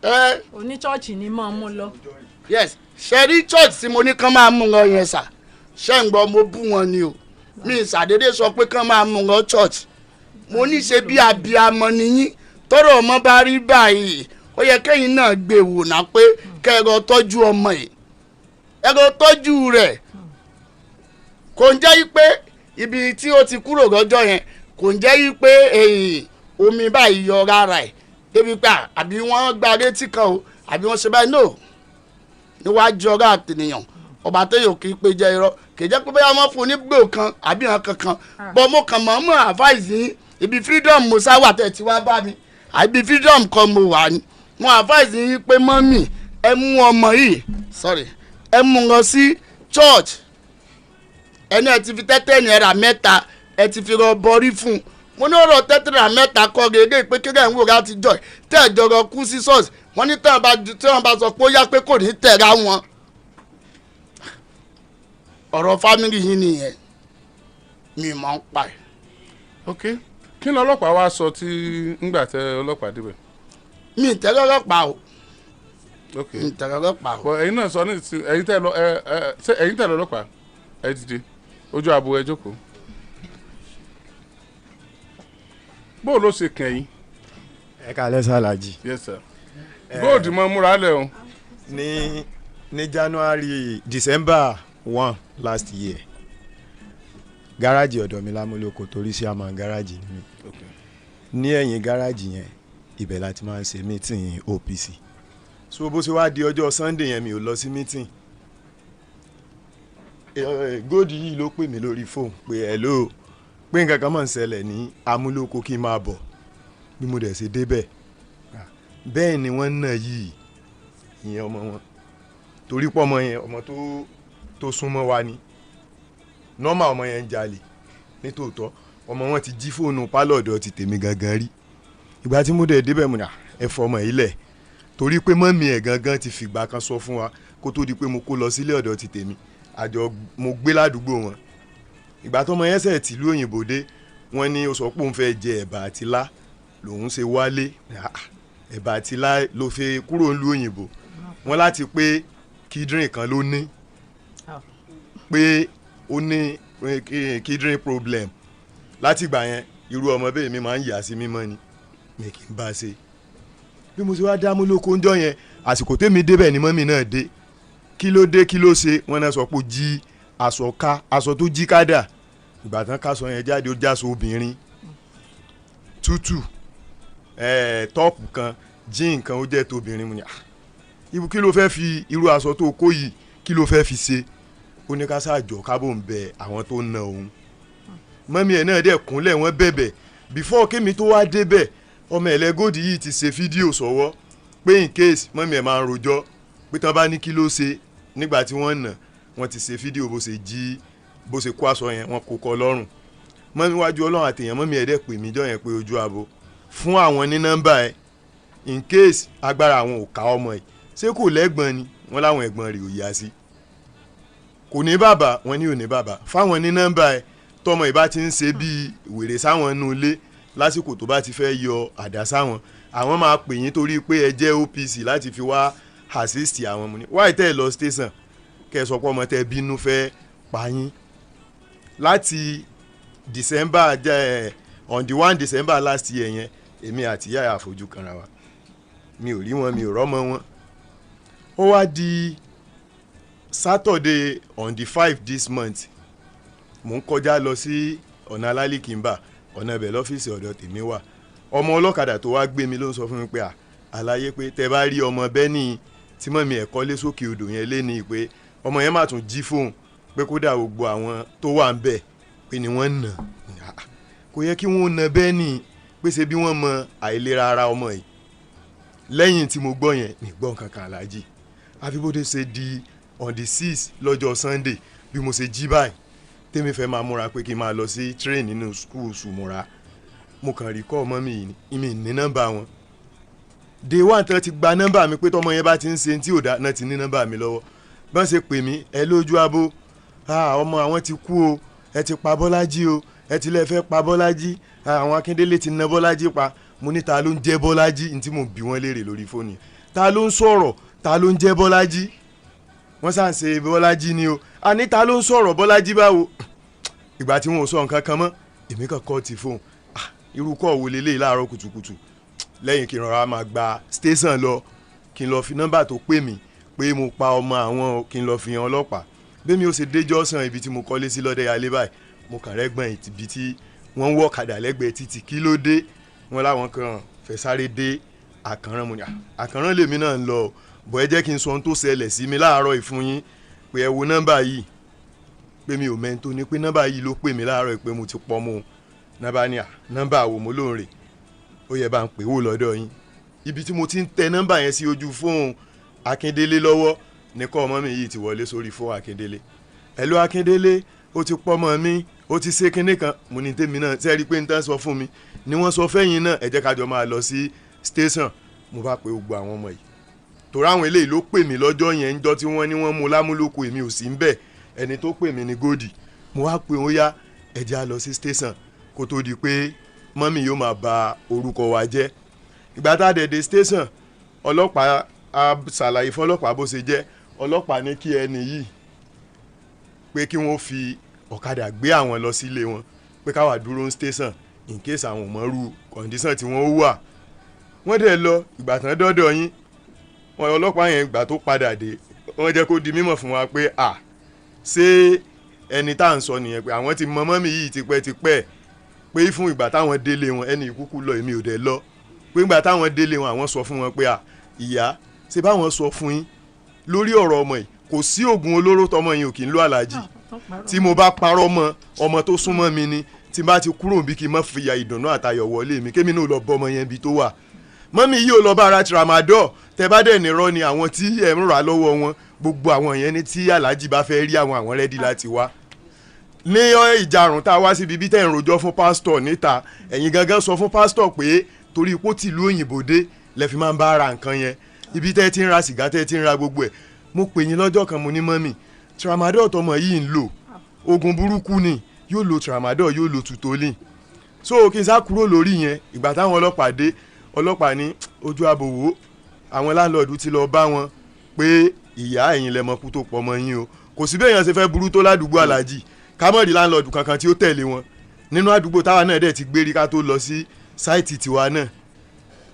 Ẹ. Oní chọ́ọ̀chì ni máa mú lọ. Yes, ṣe rí church tí mo ní kán máa mú lọ yẹn sà, ṣé ń gbọ́? Mo bú wọn ni o, mi ṣàdédé sọ pé kán máa mú lọ church. Mo ní ṣe bí abiyamọ nìyí, tọrọ ọmọ bá rí báyìí, ó yẹ kẹ́yìn náà gbé wò ná pé kẹ́ ẹ lọ tọ́jú ọmọ yìí, ẹ lọ tọ́jú rẹ̀. Kò ń jẹ́ yí pé ibi tí ó ti kúrò lọ́jọ́ yẹn, kò ń jẹ́ yí pé omi báyìí yọ rárá ẹ̀ débi pé àbí wọ́n gba létí kan o, àbí wọ́n ṣe báyìí, no. Níwájú ọ̀rọ̀ àtẹnìyàn ọba téèyàn kì í pe jẹ́ irọ́, kì í jẹ́ pé bóyá wọ́n fún un ní gbò kan àbí hàn kankan bọ́. Mo kàn mọ́ mọ́ advice yín, ibi freedom mo sá wà tẹ̀ tí wá bá mi, àbí freedom kan mo wà ní, mo advice yín pé mummy, ẹ mú ọmọ yìí, sorry, ẹ mú lọ sí church. Ẹni ẹ ti fi tẹ́tẹ́ náírà mẹ́ta, ẹ ti fi rọ bọrí fún un. Mo ní ọ̀rọ̀ tẹ́tẹ́ náírà mẹ́ta kọ́ gẹ́gẹ́ pé kíkẹ́ ń wò láti jọ tẹ́ ẹ̀ jọrọ kú sí ṣọ́ọ̀ṣì. Wọ́n ní tí wọ́n bá sọ pé ó yá pé kò ní tẹ̀ra wọn. Ọ̀rọ̀ family yìí nìyẹn, mi mọ̀ ń pa ẹ̀. Ok, kí ni ọlọ́pàá wá sọ tí ńgbà tẹ ọlọ́pàá débẹ̀? Mi ì tẹ́lẹ̀ ọlọ́pàá o. Mi ì tẹ́lẹ̀ ọlọ́pàá o. Bọ ẹ̀yin náà sọ ní ìsìn, ẹ̀yin tẹ lọ ẹ ẹ ṣé ẹ̀yin tẹ lọ ọlọ́pàá? Ẹ dìde, ojú àbò, ẹ jókòó. Bó ló ṣe kàn yín? Ẹ kálẹ́ sàlájì. Yes sir, góòdù mọ múra lẹ o. Ní January, December 1 last year, gáràjì ọ̀dọ̀ mi lámúlòkó, torí sí àmọ́ gáràjì ni mí. Ní ẹ̀yìn gáràjì yẹn, ibẹ̀ la ti máa ń ṣe meeting OPC. So bó ṣe wá di ọjọ́ Sunday yẹn, mi ò lọ sí meeting. Góòdù yìí ló pè mí lórí fóònù pé hello, pé nǹkan kan máa ń ṣẹlẹ̀ ní Amúlòkó, kí n máa bọ̀. Bí mo dẹ̀ ṣe débẹ̀, bẹ́ẹ̀ ni wọ́n nà yìí, ìyẹn ọmọ wọn, torí pọ́ ọmọ yẹn, ọmọ tó súnmọ́ wa ni. Normal, ọmọ yẹn ń jalè nítòótọ́. Ọmọ wọn ti jí fóònù pálọ̀ ọ̀dọ̀ ti tèmi gangan rí. Ìgbà tí mo dẹ̀ débẹ̀, mo nà ẹ fọ ọmọ yìí lẹ̀, torí pé mummy ẹ̀ gangan ti fìgbà kan sọ fún wa kó tó di pé mo kó lọ sílé ọ̀dọ̀ ti tèmi, àjọ mo gbé ládùúgbò wọn. Ìgbà tọmọ yẹn ṣẹ̀ tìlú òyìnbó dé, wọ́n ní ó sọ pé òun fẹ́ jẹ ẹ̀bà àti ilá lòun ṣe wálé. Ẹ̀bà àti ilá ló fi kúrò nílùú òyìnbó? Wọ́n láti pé kíndìnrín kan ló ní pé Ó ní kidney problem. Látìgbà yẹn, irú ọmọ bẹ́ẹ̀ mi máa ń yà sí mímọ́ ni, mi kì í bá a ṣe. Bí mo ṣe wá dá Amúlòkó ńjọ́ yẹn, àsìkò tèmi débẹ̀ ni mummy náà dé. Kí ló dé? Kí ló ṣe? Wọ́n náà sọ pé ó jí aṣọ ká. Aṣọ tó jí ká dà? Ìgbà tán káṣọ yẹn jáde, ó jáṣọ obìnrin tútù, top kan, jean kan, ó jẹ́ tóbìnrin. Mu ni, "Ah, ibu kí ló fẹ́ fi irú aṣọ tó kó yìí, kí ló fẹ́ fi ṣe?" Ó ní ká ṣáàjọ kábò ń bẹ àwọn tó ń na òun. Mummy ẹ̀ náà dẹ̀ kúnlẹ̀, wọ́n bẹ̀bẹ̀. Before kémi tó wá débẹ̀, ọmọ ẹlẹ́gòdì yìí ti ṣe fídíò sọ́wọ́ pé in case mummy ẹ̀ máa ń rojọ́ pé tán bá ní kí ló ṣe nígbà tí wọ́n nà, wọ́n ti ṣe fídíò bó ṣe jí, bó ṣe kó aṣọ yẹn, wọ́n kó kọ lọ́rùn. Mummy, wájú Ọlọ́run àtèèyàn, mummy ẹ̀ dẹ̀ pè mí jọ́ yẹn pé ojú abo fún àwọn ní nọ́mbà ẹ̀ in case agbára àwọn ò ká ọmọ ẹ̀. Ṣé kò lẹ́gbọ̀n ni? Wọ́n láwọn ẹ̀gbọ́n rẹ̀ ò yá sí. Kò ní bàbá? Wọ́n ní ò ní bàbá. Fáwọn ní nọ́mbà ẹ̀, tọmọ ìbá ti ń ṣe bíi wèrè sáwọn inú ilé, lásìkò tó bá ti fẹ́ yọ àdá sáwọn, àwọn máa pè yín torí pé ẹ jẹ́ OPC láti fi wá assist àwọn. Mu ní wáyé tẹ́ ẹ lọ station kẹ́ ẹ sọ pé ọmọ tẹ́ bínú fẹ́ pa yín. Láti December jẹ́ on the 1 December last year yẹn, èmi àti ìyá àfojú kanra wa, mi ò rí wọn, mi ò rọ́mọ wọn. Ó wá di Saturday on the 5 this month, mò ń kọjá lọ sí ọ̀nà Alálìkínbà, ọ̀nà ibẹ̀ lọ́fíìsì ọ̀dọ̀ tèmi wà. Ọmọ ọlọ́kadà tó wá gbé mi ló ń sọ fún mi pé à àlàyé pé tẹ bá rí ọmọ bẹ́ẹ̀ tí mummy ẹ̀ kọ́lé sókè odò yẹn lé ní, pé ọmọ yẹn má tún jí fóun, pé kódà gbogbo àwọn tó wà ń bẹ̀ pé ni wọ́n nà. Kò yẹ kí wọ́n nà bẹ́ẹ̀ ní pé ṣe bí wọ́n mọ àìlera ara ọmọ yìí. Lẹ́yìn tí mo gbọ́ yẹn ní gbọ́n kankan, aláàjì, àfi bó ṣe di on the 6 lọ́jọ́ Sunday, bí mo ṣe jí báyìí, tèmi fẹ́ máa múra pé kí n máa lọ sí train nínú school sùmùra, mo kàn rí kọ́ ọmọ mi yìí. Mi ní nọ́mbà wọn. Day one tán ti gba nọ́mbà mi pé tọmọ yẹn bá ti ń ṣe tí ò dá náà ti ní nọ́mbà mi lọ́wọ́. Bọ́n ṣe pè mí, "Ẹ lójú abo, ọmọ àwọn ti kú o, ẹ ti pa Bọ́lájí o, ẹ ti lẹ́ fẹ́ pa Bọ́lájí, àwọn Akíndélé ti ná Bọ́lájí pa." Mo ní, "Ta ló ń jẹ́ Bọ́lájí?" Ní tí mo bí wọ́n léèrè lórí fóònù yẹn, ta ló ń sọ̀rọ̀? Ta ló ń jẹ́ Bọ́lájí? Wọ́n sàn ṣe Bọ́lájí ni o. Àní ta ló ń sọ̀rọ̀? Bọ́lájí báwo? Ìgbà tí wọn ò sọ nǹkan kan mọ́, èmi kàn kọ́ ti fóònù. Irú kọ́ wo leléyìí láàárọ̀ kùtùkùtù? Lẹ́yìn kí n rọra máa gba station lọ, kí n lọ fi nọ́mbà tó pè mí pé mo pa ọmọ àwọn, kí n lọ fi hàn ọlọ́pàá. Bẹ́ẹ̀ mi ó ṣe déjọ́ sàn ibi tí mo kọ́lé sí lọ́dẹ̀ alẹ́ báyìí, mo kàn rẹ́gbọ̀n ibi tí wọ́n ń wọ́ ọ̀kadà lẹ́gbẹ̀ẹ́ títì. Kí ló dé? Wọ́n láwọn kan fẹ́ sáré dé Àkànrán. Mo ní Àkànrán lèmi náà ń lọ bọ̀, ẹ jẹ́ kí n sọ ohun tó ṣẹlẹ̀ sí mi láàárọ̀ ìfún yín, pé ẹ wo nọ́mbà yìí, pé mi ò mẹ́ni tó ní, pé nọ́mbà yìí ló pè mí láàárọ̀ pé mo ti pọ̀ mọ́ nọ́mbà ní à nọ́mbà wo mo lóun rè, ó yẹ bá ń pè wò lọ́dọ̀ yín. Ibi tí mo ti ń tẹ nọ́mbà yẹn sí ojú fóònù Akíndélé lọ́wọ́ ní kọ́ ọmọ mi yìí ti wọlé sórí fóònù Akíndélé. "Hello Akíndélé, ó ti pọ́ ọmọ mi, ó ti ṣe kinní kan." Mo ní tèmi náà sẹ́rí pé n tán sọ fún mi ni wọ́n sọ fẹ́yìn náà, ẹ jẹ́ ká jọ máa lọ sí station. Mo bá pe gbogbo àwọn ọmọ yìí, torí àwọn eléyìí ló pè mí lọ́jọ́ yẹn ńjọ́ tí wọ́n ní wọ́n mú lámúlòkọ. Èmi ò sí ń bẹ̀, ẹni tó pè mí ní Góòdì. Mo wá pé ó yá, ẹ jẹ́ á lọ sí station kó tó di pé mummy yóò máa ba orúkọ wa jẹ́. Ìgbà tá a dẹ̀ dé station, ọlọ́pàá, a ṣàlàyé fọlọ́pàá bó ṣe jẹ́. Ọlọ́pàá ní kí ẹni yìí pé kí wọ́n fi ọ̀kadà gbé àwọn lọ sílé wọn, pé káwa dúró ní station in case àwọn ò mọ̀rú condition tí wọ́n wà. Wọ́n dẹ̀ lọ. Ìgbà tán dọ́dọ̀ yín wọn, ọlọ́pàá yẹn, ìgbà tó padà dé, wọ́n jẹ́ kó di mímọ̀ fún wa pé à ṣé ẹni tá à ń sọ nìyẹn, pé àwọn ti mọ mummy yìí tipẹ́tipẹ́, pé fún ìgbà táwọn délé wọn, ẹni ìkúkú lọ, èmi ò dẹ̀ lọ, pé ìgbà táwọn délé wọn, àwọn sọ fún wọn pé à ìyá, ṣé báwọn sọ fún yín lórí ọ̀rọ̀ ọmọ yìí, kò sí oògùn olóró tọmọ yìí ò kì í lo, àlàjì. Tí mo bá parọ́ mọ́ ọmọ tó súnmọ́ mi ni, tí n bá ti kúrò bí, kí n má fi ìdùnnú àtayọ̀ wọlé mi, kémi náà lọ bọ́ ọmọ yẹn bí tó wà. Mummy yìí ò lọ bá ara tramadol. Tẹ bá dẹ̀ nírọ́ ni, àwọn tí ẹ̀ ń rà lọ́wọ́ wọn, gbogbo àwọn yẹn ní tí aláàjì bá fẹ́ rí àwọn, àwọn ready láti wá. Ní ìjarùn tá a wá síbi bí tẹ̀ ń rojọ́ fún pásítọ̀ níta, ẹ̀yin gangan sọ fún pásítọ̀ pé torí ipò tìlú òyìnbó dé lẹ fi máa ń bá ara nǹkan yẹn, ibi tẹ́ ti ń ra sìgá, tẹ́ ti ń ra gbogbo ẹ̀. Mo pè yín lọ́jọ́ kan, mo ní, "Mummy, tramadol tọmọ yìí ń lò, oògùn burúkú ni." Yóò lo tramadol, yóò lo tutolin. So kí n sá kúrò lórí yẹn. Ìgbà táwọn ọlọ́pàá dé, ọlọ́pàá ní ojú àbòwò àwọn landlord ti lọ bá wọn pé ìyá ẹ̀yin lẹ́mọ̀kú tó pọ̀ mọ́ yín o. Kò sí bẹ́ẹ̀ yẹn ṣe fẹ́ burú tó ládùúgbò alájì, ká mọ̀ rí láńlọ́ọ̀dù kankan tí ó tẹ̀lé wọn nínú àdúgbò táwa náà dẹ̀ ti gbérí ká tó lọ sí sáìtì tiwa náà.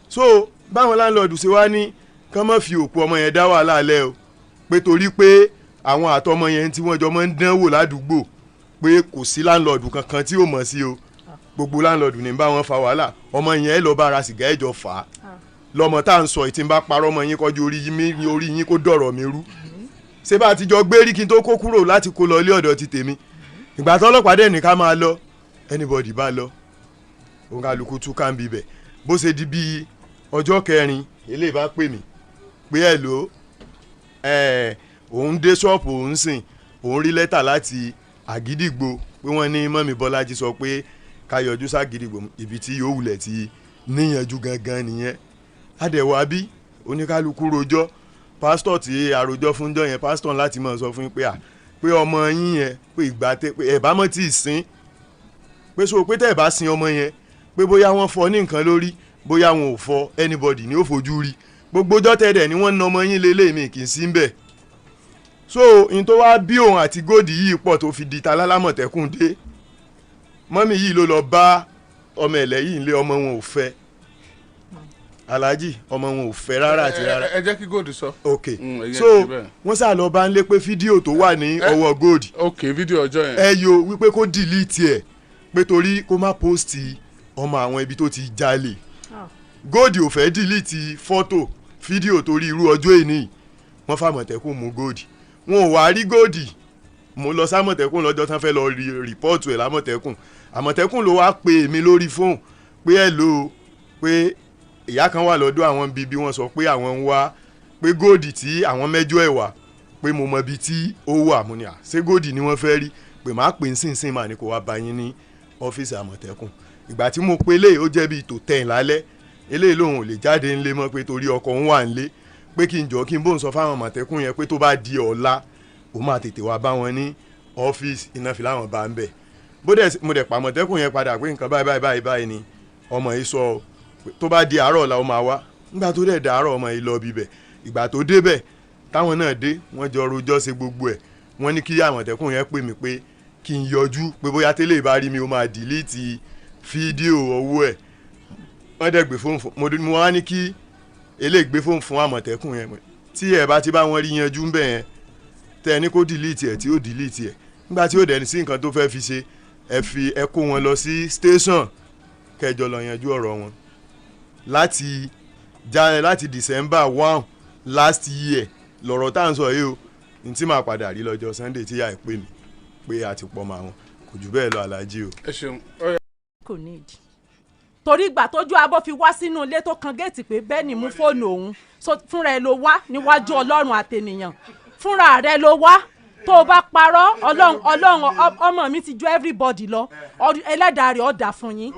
So báwọn láńlọ́ọ̀dù ṣe wá ní kán má fi òkú ọmọ yẹn dá wàhálà lẹ́ o, pé torí pé àwọn àtọmọ yẹn tí wọ́n jọ máa ń dánwò ládùúgbò, pé kò sí láńlọ́ọ̀dù kankan tí ò mọ̀ sí o, gbogbo láńlọ́ọ̀dù ní bá wọn fa wàhálà. Ọmọ yẹn lọ bá ra sìgá ẹ̀jọ̀ fà á lọmọ tá à ń sọ ìtì ń bá parọ́ ọmọ yín kọjú orí yín, orí yín kó dọ̀rọ̀ mi rú. Ṣé bá a ti jọ gbé rí kí n tó kó kúrò láti kó lọ ilé ọ̀dọ̀ ti tèmi? Ìgbà tó ọlọ́pàá dẹ̀ ní ká máa lọ, anybody bá lọ, òun kálukú tú ká ń bibẹ̀. Bó ṣe di bíi ọjọ́ kẹrin, eléyìí bá pè mí pé ẹ̀ ló ẹ̀ òun dé ṣọ́ọ̀pù, òun sìn òun rí lẹ́tà láti Àgídìgbò pé wọ́n ní mọ́mí Bọ́lájí sọ pé ká yọjú ságídìgbò, ibi tí yóò wulẹ̀ ti níyanjú gangan nìyẹn. Adẹ̀wà bí oníkálukú rojọ́, pásítọ̀ tí àròjọ fún jọ yẹn, pásítọ̀ láti máa sọ fún yín pé à pé ọmọ yín yẹn, pé ìgbà tẹ pé ẹ̀ bá mọ̀ tí ì sin, pé so pé tẹ́ ẹ̀ bá sin ọmọ yẹn, pé bóyá wọ́n fọ ní nǹkan lórí, bóyá wọn ò fọ, anybody ni ó fojú rí. Gbogbo ọjọ́ tẹ́lẹ̀ ni wọ́n na ọmọ yín lélẹ̀, mi kì í sí bẹ́ẹ̀. So n tó wá bí òun àti góòdì yìí pọ̀ tó fi di ta lálámọ̀tẹ́kùn dé, mọ́mí yìí ló lọ bá ọmọ ẹ̀lẹ́ yìí nílé. Ọmọ wọn ò fẹ́, aláàjì, ọmọ wọn ò fẹ́ rárá àti rárá. Ẹ jẹ́ kí góòdì sọ. Ok. Ẹ jẹ́ so kí bẹ́ẹ̀. Wọ́n sá lọ bá ń lé pé fídíò tó wà ní ọwọ́ góòdì, Ok, fídíò ọjọ́ yẹn. Ẹ yo wípé kó delete ẹ̀, pé torí kó má post ọmọ àwọn ibi tó ti jalè. Góòdì ò fẹ́ delete fọ́tò fídíò torí irú ọjọ́ èní. Wọ́n fàmọ̀tẹ́kùn mú góòdì, wọn ò wá rí góòdì. Mo lọ sámọ̀tẹ́kùn lọ́jọ́ tán fẹ́ lọ rí report ẹ̀ lámọ̀tẹ́kùn. Àmọ̀tẹ́kùn ló wá pe èmi lórí fóònù pé ẹ̀ lò ó, pé ìyá kan wà lọ́dọ̀ àwọn bíi bí wọ́n sọ pé àwọn ń wá, pé góòdì tí àwọn mẹ́jọ ẹ̀ wá, pé mo mọ ibi tí ó wà. Mo ní à ṣé góòdì ni wọ́n fẹ́ rí, pé màá pè ń sìn sìn mà ní kó wá bá yín ní ọ́fíìsì àmọ̀tẹ́kùn. Ìgbà tí mo pe eléyìí, ó jẹ́ bíi tó tẹ̀yìn lálẹ́. Eléyìí lòun ò lè jáde ńlé mọ́, pé torí ọkọ òun wà ńlé, pé kí n jọ kí n bóun sọ fáwọn àmọ̀tẹ́kùn yẹn pé tó bá di ọ̀la, òun máa tètè wá bá wọn ní ọ́fíìsì. Iná fi láwọn bá ń bẹ̀. Bó dẹ̀ mo dẹ̀ pa àmọ̀tẹ́kùn yẹn padà pé nǹkan báyìí báyìí báyìí báyìí ni ọmọ yìí sọ ọ́, pé tó bá di àárọ̀ ọ̀la, ó máa wá. Nígbà tó dẹ̀ dàárọ̀, ọmọ yìí lọ bíbẹ̀. Ìgbà tó débẹ̀, táwọn náà dé, wọ́n jọ rojọ́ ṣe gbogbo ẹ̀. Wọ́n ní kí àmọ̀tẹ́kùn yẹn pè mí pé kí n yọjú, pé bóyá tẹ́lẹ̀ bá rí mi, ó máa delete fídíò owó ẹ̀. Wọ́n dẹ̀ gbé fóònù fún mo wá ní kí eléyìí gbé fóònù fún àmọ̀tẹ́kùn yẹn, tí ẹ bá ti bá wọn rí yanjú ń bẹ̀ yẹn, tẹ́ ẹ ní kó delete ẹ̀ tí ó delete ẹ̀. Nígbà tí ó dẹ̀ ní sí nǹkan tó fẹ́ fi ṣe, ẹ fi ẹ kó wọn lọ sí station, kẹjọ lọ yanjú ọ̀rọ̀ wọn. Láti December 1 last year lọ̀rọ̀ tá à ń sọ yìí o. Ní tí màá padà rí lọ́jọ́ Sunday tí yà ẹ pè mí pé a ti pọ̀ mọ́ àwọn, kò jù bẹ́ẹ̀ lọ, alájí o. Ẹ ṣeun. Kò ní ìdí torí ìgbà tójú abọ́ fi wá sínú ilé tó kan géètì pé bẹ́ẹ̀ ni mú fóònù òun. So fúnra ẹ ló wá níwájú Ọlọ́run àtẹnìyàn, fúnra rẹ ló wá. Tó o bá parọ́, Ọlọ́run, Ọlọ́run, ọmọ mi ti ju everybody lọ. Ẹlẹ́dàá rẹ̀ ọ̀dà fún yín.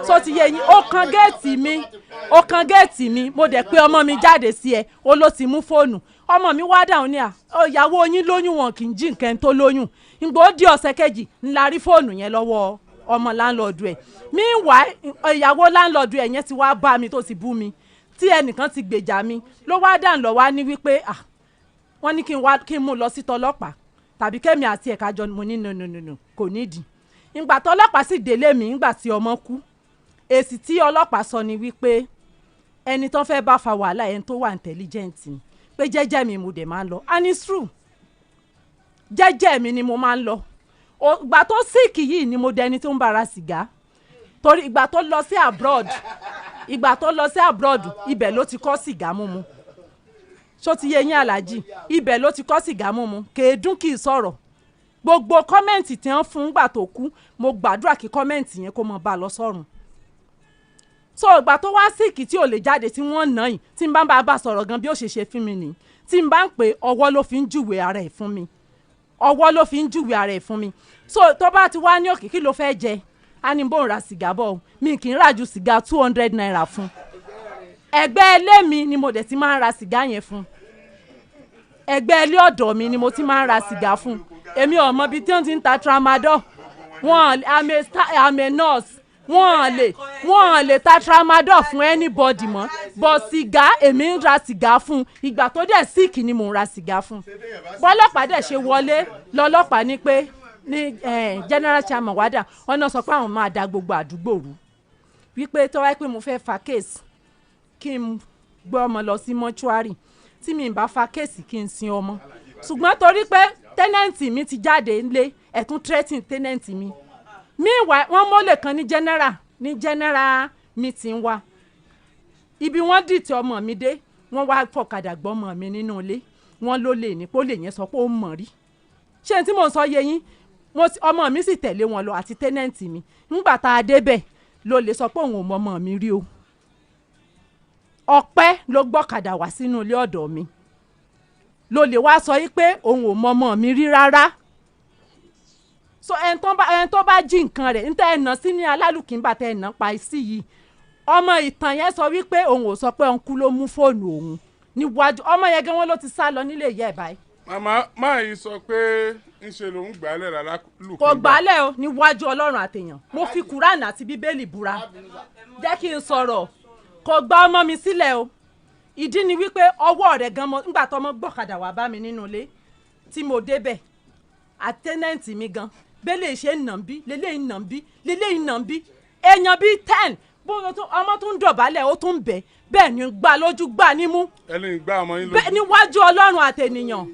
So ti yé yín, ó kan géètì mi, ó kan géètì mi, mo dẹ̀ pé ọmọ mi jáde sí ẹ, ó ló ti mú fóònù. Ọmọ mi wá dáhùn ní à ó, ìyàwó yín lóyún, wọn kì í jí nǹkan tó lóyún. Ìgbà ó di ọ̀sẹ̀ kejì ńlá rí fóònù yẹn lọ́wọ́ ọmọ landlord ẹ̀. Meanwhile, ìyàwó landlord ẹ̀ yẹn ti wá bá mi, tó ti bú mi, tí ẹnìkan ti gbèjà mi, ló wá dáhùn lọ wá ní wípé ah, wọ́n ní kí n wá kí n mú lọ sí tọlọ́pàá tàbí kẹ́mi àti ẹ̀ka jọ. Mo ní no, no, no, no, kò nídìí. Ìgbà tọlọ́pàá sì délé mi ńgbà tí ọmọ kú, èsì tí ọlọ́pàá sọ ni wípé ẹni tó fẹ́ bá fa wàhálà, ẹni tó wà intelligent ni, pé jẹ́jẹ́ mi mo dẹ̀ máa ń lọ. And it's true, jẹ́jẹ́ mi ni mo máa ń lọ. Ìgbà tó sick yìí ni mo dẹni tó ń bára sìgá, torí ìgbà tó lọ sí abroad, ìgbà tó lọ sí abroad, ibẹ̀ ló ti kọ́ sìgá mímu. Ṣó ti yé yín, aláàjì? Ibẹ̀ ló ti kọ́ sìgá mímu. Kèédún, kì í sọ̀rọ̀. Gbogbo comment tí wọ́n fún gbà tó kú, mo gbàdúrà kí comment yẹn kó mọ bá a lọ sọ́run. So ìgbà tó wá sick tí ò lè jáde, tí wọ́n nà yìí, tí n bá ń bá a bá sọ̀rọ̀ gan, bí ó ṣe ṣe fún mi nìyí. Tí n bá ń pè, ọwọ́ ló fi ń júwèé ara ẹ̀ fún mi, ọwọ́ ló fi ń júwèé ara ẹ̀ fún mi. So tó bá ti wá ní òkè, kí ló fẹ́ jẹ, á ní bóun ra sìgá bọ̀ o. Mi kì í rà ju sìgá ₦200 fún. Ẹgbẹ́ ilé mi ni mo dẹ̀ ti máa ń ra sìgá yẹn fún. Ẹgbẹ́ ilé ọ̀dọ̀ mi ni mo ti máa ń ra sìgá fún. Èmi ò mọ ibi tí wọ́n ti ń ta tramadol wọn. I'm a nurse. Wọ́n lè ta tramadol fún anybody mọ́, but sìgá, èmi ń ra sìgá fún un. Ìgbà tó dẹ̀ sick ni mò ń ra sìgá fún un. Bọ́lọ́pàá dẹ̀ ṣe wọlé lọ́lọ́pàá ní pé ní general chairman wádà, wọn náà sọ pé àwọn máa da gbogbo àdúgbò rú, wípé tó wáyé pé mo fẹ́ fa case, kí n gbé ọmọ lọ sí mọ́ṣúárì, tí mi bá fa case, kí n sin ọmọ. Ṣùgbọ́n torí pé tenant mi ti jáde ńlé, ẹ̀tún threatening tenant mi. Meanwhile, wọ́n mọ́lẹ̀ kan ní general meeting wa, ibi wọ́n dìtẹ̀ ọmọ mi dé, wọ́n wá fọ̀kadà gbọ́ ọmọ mi nínú ilé. Wọ́n ló lè ní pé ó lè yẹn sọ pé ó mọ̀ rí. Ṣé n tí mò ń sọ yé yín? Ọmọ mi sì tẹ̀lé wọn lọ àti tenant mi. Ńgbà tá a débẹ̀, ló lè sọ pé òun ò mọ ọmọ mi rí o. Ọpẹ́ ló gbọ́kadà wá sínú ilé ọ̀dọ̀ mi, ló lè wá sọ yí pé òun ò mọ ọmọ mi rí rárá. So ẹni tó bá jí nǹkan rẹ̀ níta ẹ̀ nà sí ní alálùkìńbà tẹ́ ẹ̀ nà pa sí yìí, ọmọ ìtàn yẹn sọ wípé òun ò sọ pé òun ló mú fóònù òun níwájú ọmọ yẹn gan. Wọn ló ti sá lọ nílé ìyá ẹ̀ báyìí. Màmá máa yìí sọ pé ńṣe lòun gbàálẹ̀ rárá lù. Kò gbálẹ̀ o. Níwájú Ọlọ́run àtèèyàn, mo fi Kúránì àti Bíbélì búra, jẹ́ kí n sọ̀rọ̀, kò gba ọmọ mi sílẹ̀ o. Ìdí ni wípé ọwọ́ rẹ̀ gan mọ́ nígbà tọmọ gbọ́kadà wá bá mi nínú ilé tí mo débẹ̀, àti tenant mi gan bẹ́lẹ̀ ṣe ń nà ń bí lélẹ́yìn, nà ń bí lélẹ́yìn, nà ń bí èèyàn bíi 10. Bó ọmọ tún ń dọ̀bálẹ̀, ó tún ń bẹ̀ bẹ́ẹ̀ ni, gbà lójú, gbà nímú. Ẹni gbá ọmọ yín bẹ́ẹ̀ lójú. Níwájú Ọlọ́run àtènìyàn,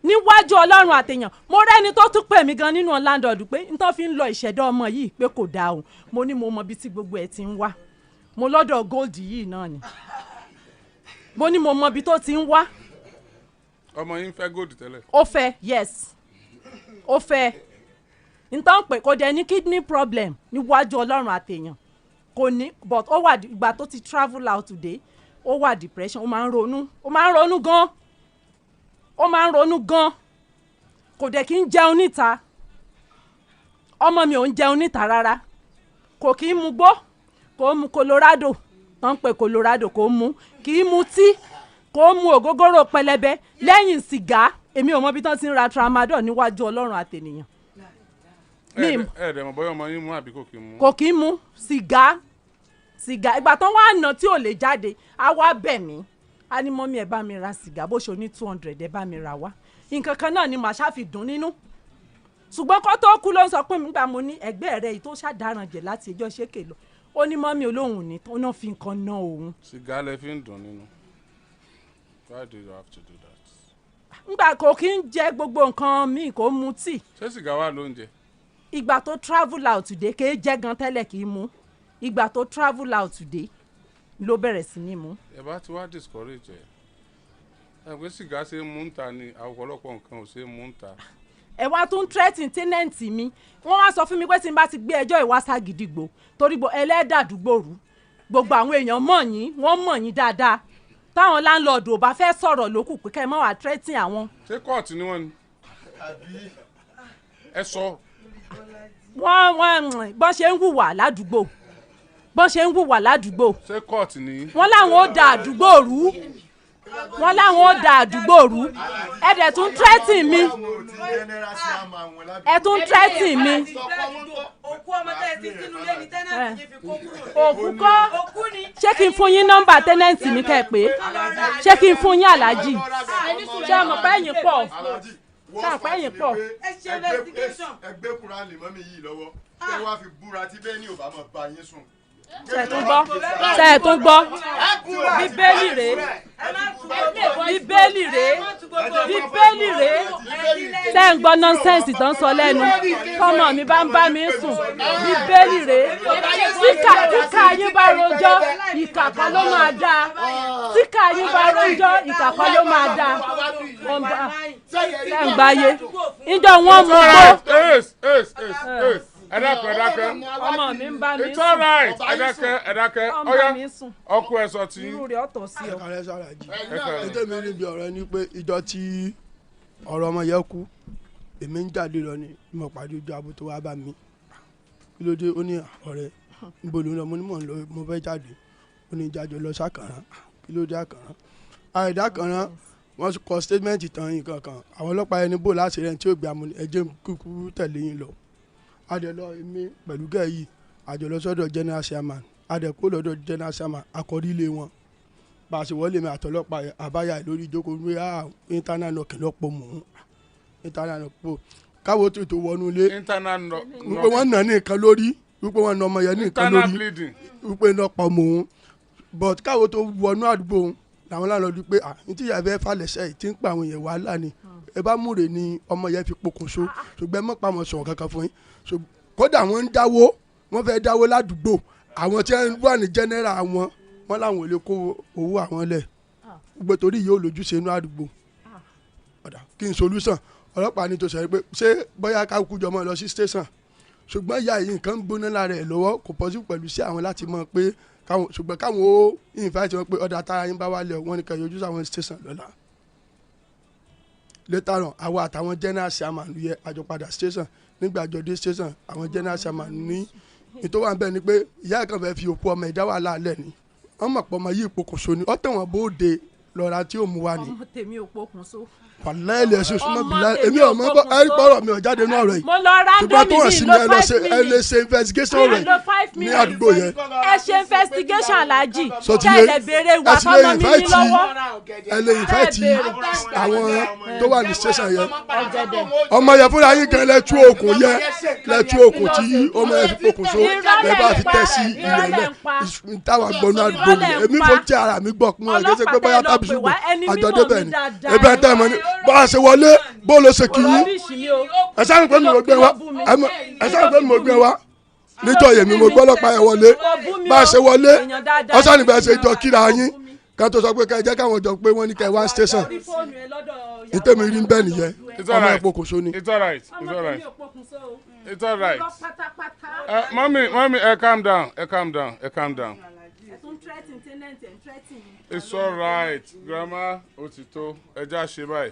níwájú Ọlọ́run àtèèyàn, mo rẹ́ni tó tún pè mí gan nínú landlord pé n tó fi ń lọ ìṣẹ̀dá ọmọ yìí pé kò dáa o. Mo ní mo mọ ibi tí gbogbo ẹ̀ ti ń wá. Mo lọ́dọ̀ gold yìí náà ni. Mo ní mo mọ ibi tó ti ń wá. Ọmọ yín fẹ́ gold tẹ́lẹ̀? Ó fẹ́, yes, ó fẹ́. Nǹkan pé kò dẹ̀ ní kidney problem, níwájú Ọlọ́run àtèèyàn, kò ní. But ó wà, ìgbà tó ti travel out today, ó wà depression. Ó máa ń ronú, ó máa ń ronú gan, ó máa ń ronú gan. Kò dẹ̀ kí ń jẹun níta. Ọmọ mi ò ń jẹun níta rárá. Kò kí ń mu gbó, kò ń mu Colorado tó ń pè Colorado, kò ń mu, kì í mu tí, kò ń mu ògógóró pẹlẹbẹ lẹ́yìn sìgá. Èmi ò mọ bí tán ti ń ra tramadol, níwájú Ọlọ́run àtènìyàn. Ẹ dẹ̀ mọ̀ bóyá ọmọ yín mú àbí kò kí ń mú? Kò kí ń mu sìgá. Sìgá, ìgbà tán wá nà tí ò lè jáde, á wá bẹ̀ mí, á ní, "Mummy, ẹ bá mi ra sìgá, bó ṣe ní 200, ẹ bá mi ra wá." Nǹkan kan náà ni màá ṣáfi dùn nínú. Ṣùgbọ́n kó tó kú ló ń sọ pé nígbà mo ní ẹgbẹ́ rẹ̀ yìí tó ṣàdáràn jẹ̀ láti ẹjọ́ ṣékè lọ, ó ní, "Mummy, olóhùn ní tó náà fi nǹkan ná òun." Sìgá lẹ fi ń dùn nínú. Why do you have to do that? Ngbà kò kí ń jẹ gbogbo nǹkan míì, kò mu tíì. Ṣé sìgá wà lóúnjẹ? Ìgbà tó travel out dé, kéé jẹ́ gan tẹ́lẹ̀, kì í mu. Ìgbà tó travel out dé ló bẹ̀rẹ̀ sí ní mu. Ẹ bá ti wá discourage ẹ, ẹ pé sìgá ṣe é mú ń ta ni, ọ̀pọ̀lọpọ̀ nǹkan ò ṣe é mú ń ta. Ẹ wá tún threatening tenant mi. Wọ́n wá sọ fún mi pé tí n bá ti gbé ẹjọ́ ìwásá gidigbo, torí gbo ẹlẹ́dàdúgbò rú, gbogbo àwọn èèyàn mọ̀ yín, wọ́n mọ̀ yín dáadáa, táwọn landlord ò bá fẹ́ sọ̀rọ̀ lókù, pé kẹ́ ẹ má wá threatening àwọn. Ṣé kóòtù ni wọ́n ni ẹ sọ? Wọ́n bọ́n ṣe ń hùwà ládùúgbò, bọ́n ṣe ń hùwà ládùúgbò. Ṣé kóòtù ni? Wọ́n láwọn ó da àdúgbò rú, wọ́n láwọn ó da àdúgbò rú. Ẹ dẹ̀ tún threatening mi, ẹ tún threatening mi. Òkú ọmọ tẹ́ ẹ ti sínú ilé ni tenant yìí fi kó kúrò. Òkú kọ́. Òkú ni. Ṣé kí n fún yín nọ́mbà tenant mi kẹ́ ẹ pé? Ṣé kí n fún yín, aláàjì? Ṣé ẹ mọ̀ pé ẹ̀yìn pọ̀? Ṣé ẹ mọ̀ pé ẹ̀yìn pọ̀? Ẹ ṣe investigation. Ẹ gbé Kúránì mọ́ mi yìí lọ́wọ́, kẹ́ wá fi búra tí bẹ́ẹ̀ ni ò bá mọ̀ bá yín sùn. Ṣé ẹ tún gbọ́? Ṣé ẹ tún gbọ́? Bíbélì rèé, Bíbélì rèé, Bíbélì rèé. Ṣé ń gbọ́ nonsense tó ń sọ lẹ́nu? Tọmọ mi bá ń bá mi sùn, Bíbélì rèé. Tíkà yín bá rojọ́, ìkà kan ló máa dáa. Tíkà yín bá rojọ́, ìkà kan ló máa dáa. Ṣé ń gbáyé ìjọ wọn mú gbó? Ace, ace, ace, ace, ẹ dákẹ́, ẹ dákẹ́. Ọmọ mi ń bá mi It's all sùn. right, ẹ dákẹ́, ẹ dákẹ́. Ọmọ Ọyá, mi sùn. ọkọ ẹ sọ tí. Irú rẹ̀ ọ̀tọ̀ sí ọ. Ẹ̀ka sára jì. Ẹ kàlẹ́. Ètò mi níbi ọ̀rọ̀ ni pé ìjọ tí ọ̀rọ̀ ọmọ yẹn kú, èmi ń jáde lọ ni mo pàdé ojú abo tó wá bá mi. Kí ló dé? Ó ní, "Ọ̀rẹ́, níbo ló ń lọ?" Mo ní mò ń lọ, mo fẹ́ jáde. Ó ní jáde lọ sákàrán. Kí ló dé àkàrán? Àìdá kàrán, wọ́n kọ statement tán nǹkan kan. Àwọn ọlọ́pàá ẹni bò láti rẹ̀ tí ó gbé amúni ẹjẹ́ kúkú tẹ̀lé yín lọ. Adé lọ, èmi pẹ̀lú gẹ̀ yìí. Àjọ lọ sọ́dọ̀ general chairman, adẹ̀kó lọ́dọ̀ general chairman, akọrí ilé wọn. Bá a ṣe wọlé mi àtọlọ́pàá àbáyá lórí ìjókòó wí, ah, internal knocking lọ́pọ̀ mò ń internal knocking káwọ́ tó wọnú ilé. Internal Wípé wọ́n nà ní nǹkan lórí, wípé wọ́n nà ọmọ yẹn ní nǹkan internal lórí, bleeding. Wípé iná pa ọmọ òun, but káwọ́ tó wọnú àdúgbò òun làwọn láńlọ́ọ̀dù pé, ah, ní tí ìyá fẹ́ falẹ̀ṣẹ́ yìí ti ń pa àwọn èèyàn, wàhálà ni. Ẹ bá múre ni ọmọ yẹn fi pokùnso, ṣùgbọ́n ẹ mọ̀ pa àwọn sọ̀rọ̀ kankan fún yín. So, kódà wọ́n ń dáwó, wọ́n fẹ́ dáwó ládùúgbò. Àwọn tí wọ́n wà ní general wọn, wọ́n láwọn ò lè kó owó àwọn lẹ̀ gbogbo torí yóò lójúṣe inú àdúgbò. Ọ̀dà kí n solution ọlọ́pàá ní tó sọ pé ṣé bóyá ká kú jọmọ́ lọ sí station, ṣùgbọ́n ìyá yìí, nǹkan ń gbóná lára ẹ̀ lọ́wọ́, kò possible pẹ̀lú sí àwọn láti mọ̀ pé káwọn, ṣùgbọ́n káwọn ó invite wọn pé ọ̀dà tára yín bá wà lẹ̀, wọ́n ní ká yọjú sáwọn station lọ́la. Later on, àwa àtàwọn general chairman yẹ àjọ padà station. Nígbà àjọ dé station, àwọn general chairman ní ètò wà bẹ́ẹ̀ ni pé ìyá kan fẹ́ fi òkú ọmọ ìdá wàhálà lẹ̀ ni. Wọ́n mọ̀ pé ọmọ yìí pokùnso ni, ọ̀tẹ̀ wọn bóde lọ́ra tí ó mú wa ni. Ọmọ tèmi ò pokùnso. Wàláhì lè ṣe súnmọ́. Ọmọ Bìlá tèmi èmi ò ò mọ̀ bọ́ pokùnso. Ẹ gbọ́rọ̀ mi ò jáde ní ọ̀rọ̀ yìí, Mo lọ ṣùgbọ́n tó random hàn mi sí lo mi, ẹ lọ 5 ṣe, ẹ lè minutes. ṣe investigation rẹ̀ Lo 5 ní minutes. àdúgbò yẹn. Ẹ ṣe investigation, Alhaji. So ti Kẹ́ ẹ yé, lè béèrè ìwà ẹ ti lè tọ́mọ mi ní invite lọ́wọ́. Ẹ lè invite àwọn tó wà ní station yẹn. Ọmọ yẹn fúnra yín gan lẹ tú okùn yẹn, lẹ tú okùn tí ọmọ yẹn fi pokùnso, lẹ bá fi tẹ́ sí ilẹ̀ lẹ̀. Táwa gbọ́nú àdúgbò mi, èmi fò jẹ́ ara mi gbọ́ kún wọn gẹ́gẹ́ pé bóyá tàbí, ṣùgbọ́n àjọ débẹ̀ ni ebi ẹ̀ tẹ́ ẹ mọ̀ ni bá a ṣe wọlé, bó ló ṣe kì í. Rubbish ni o. Ẹ sáré pé mi ò gbé wa, ẹ sáré pé mi ò gbé wa níjọ́ yèmí, mo gbọ́ ọlọ́pàá yẹn wọlé. Bá a ṣe wọlé, ọ̀sán níbẹ̀ ṣe jọ kíra yín ká tó sọ pé ká ẹ jẹ́ káwọn jọ pé wọ́n ní ká ẹ wá station. Orí fóònù ẹ lọ́dọ̀ ìyàwó. Ìtẹ́mi rí bẹ́ẹ̀ nìyẹn. It's Ọmọ alright. ẹ̀ pokùnso ni. It's alright. It's Ọmọ alright. tèmi ò pokùnso o. It's alright. Irọ́ pátápátá. Mommy, mommy, calm down. Calm down. Calm down. Ẹ tún threaten tenant, ẹ̀ ń threaten. It's alright. Grandma, ó ti tó. Ẹ já ṣe báyìí.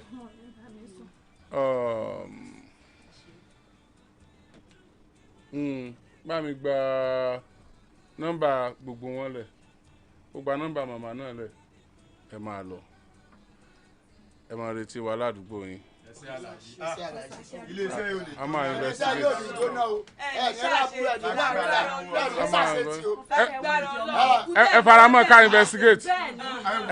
Bá mi gba nọ́mbà gbogbo wọn lẹ̀. Ó gba nọ́mbà màmá náà lẹ̀. Ẹ máa lọ. Ẹ máa retí wa ládùúgbò yín. Iléeṣẹ́ yóò lè A máa investigate. Ẹ ní rábúrò, ẹ ní wàhálà, ẹ ní sàṣetì o. Ẹ faramọ́ ká investigate.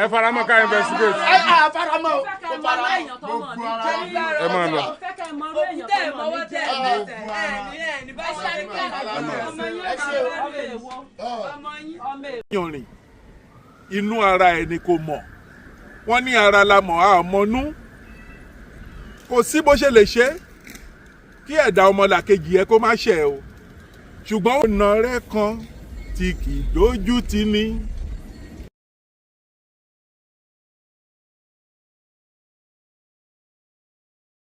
Ẹ faramọ́ ká investigate. Ẹ à faramọ́ o, Fẹ́ kò kẹ́ ẹ mọ irú faramọ́. èèyàn tọ́mọ mi jẹ́. Ẹ máa lọ. Fẹ́ kẹ́ ẹ mọ irú èèyàn Tẹ́ ẹ̀ tọ́mọ mọ́wọ́ mi tẹ́ jẹ́. ẹ̀ mẹ́sẹ̀ ẹ̀ ní ẹ̀ ní bá ṣe é kí ọmọ yín. Ẹ ṣe o. Ọmọ èwo? Ọmọ yín. Ọmọ èwo? Yanrìn inú ara ẹ̀ ni kò mọ̀. Wọ́n ní ara la mọ̀, á mọ̀nú. Kò sí bó ṣe lè ṣe kí ẹ̀dá ọmọlàkejì ẹ kó má ṣe o, ṣùgbọ́n ọ̀nà rẹ kan tí kì í dójú ti ní.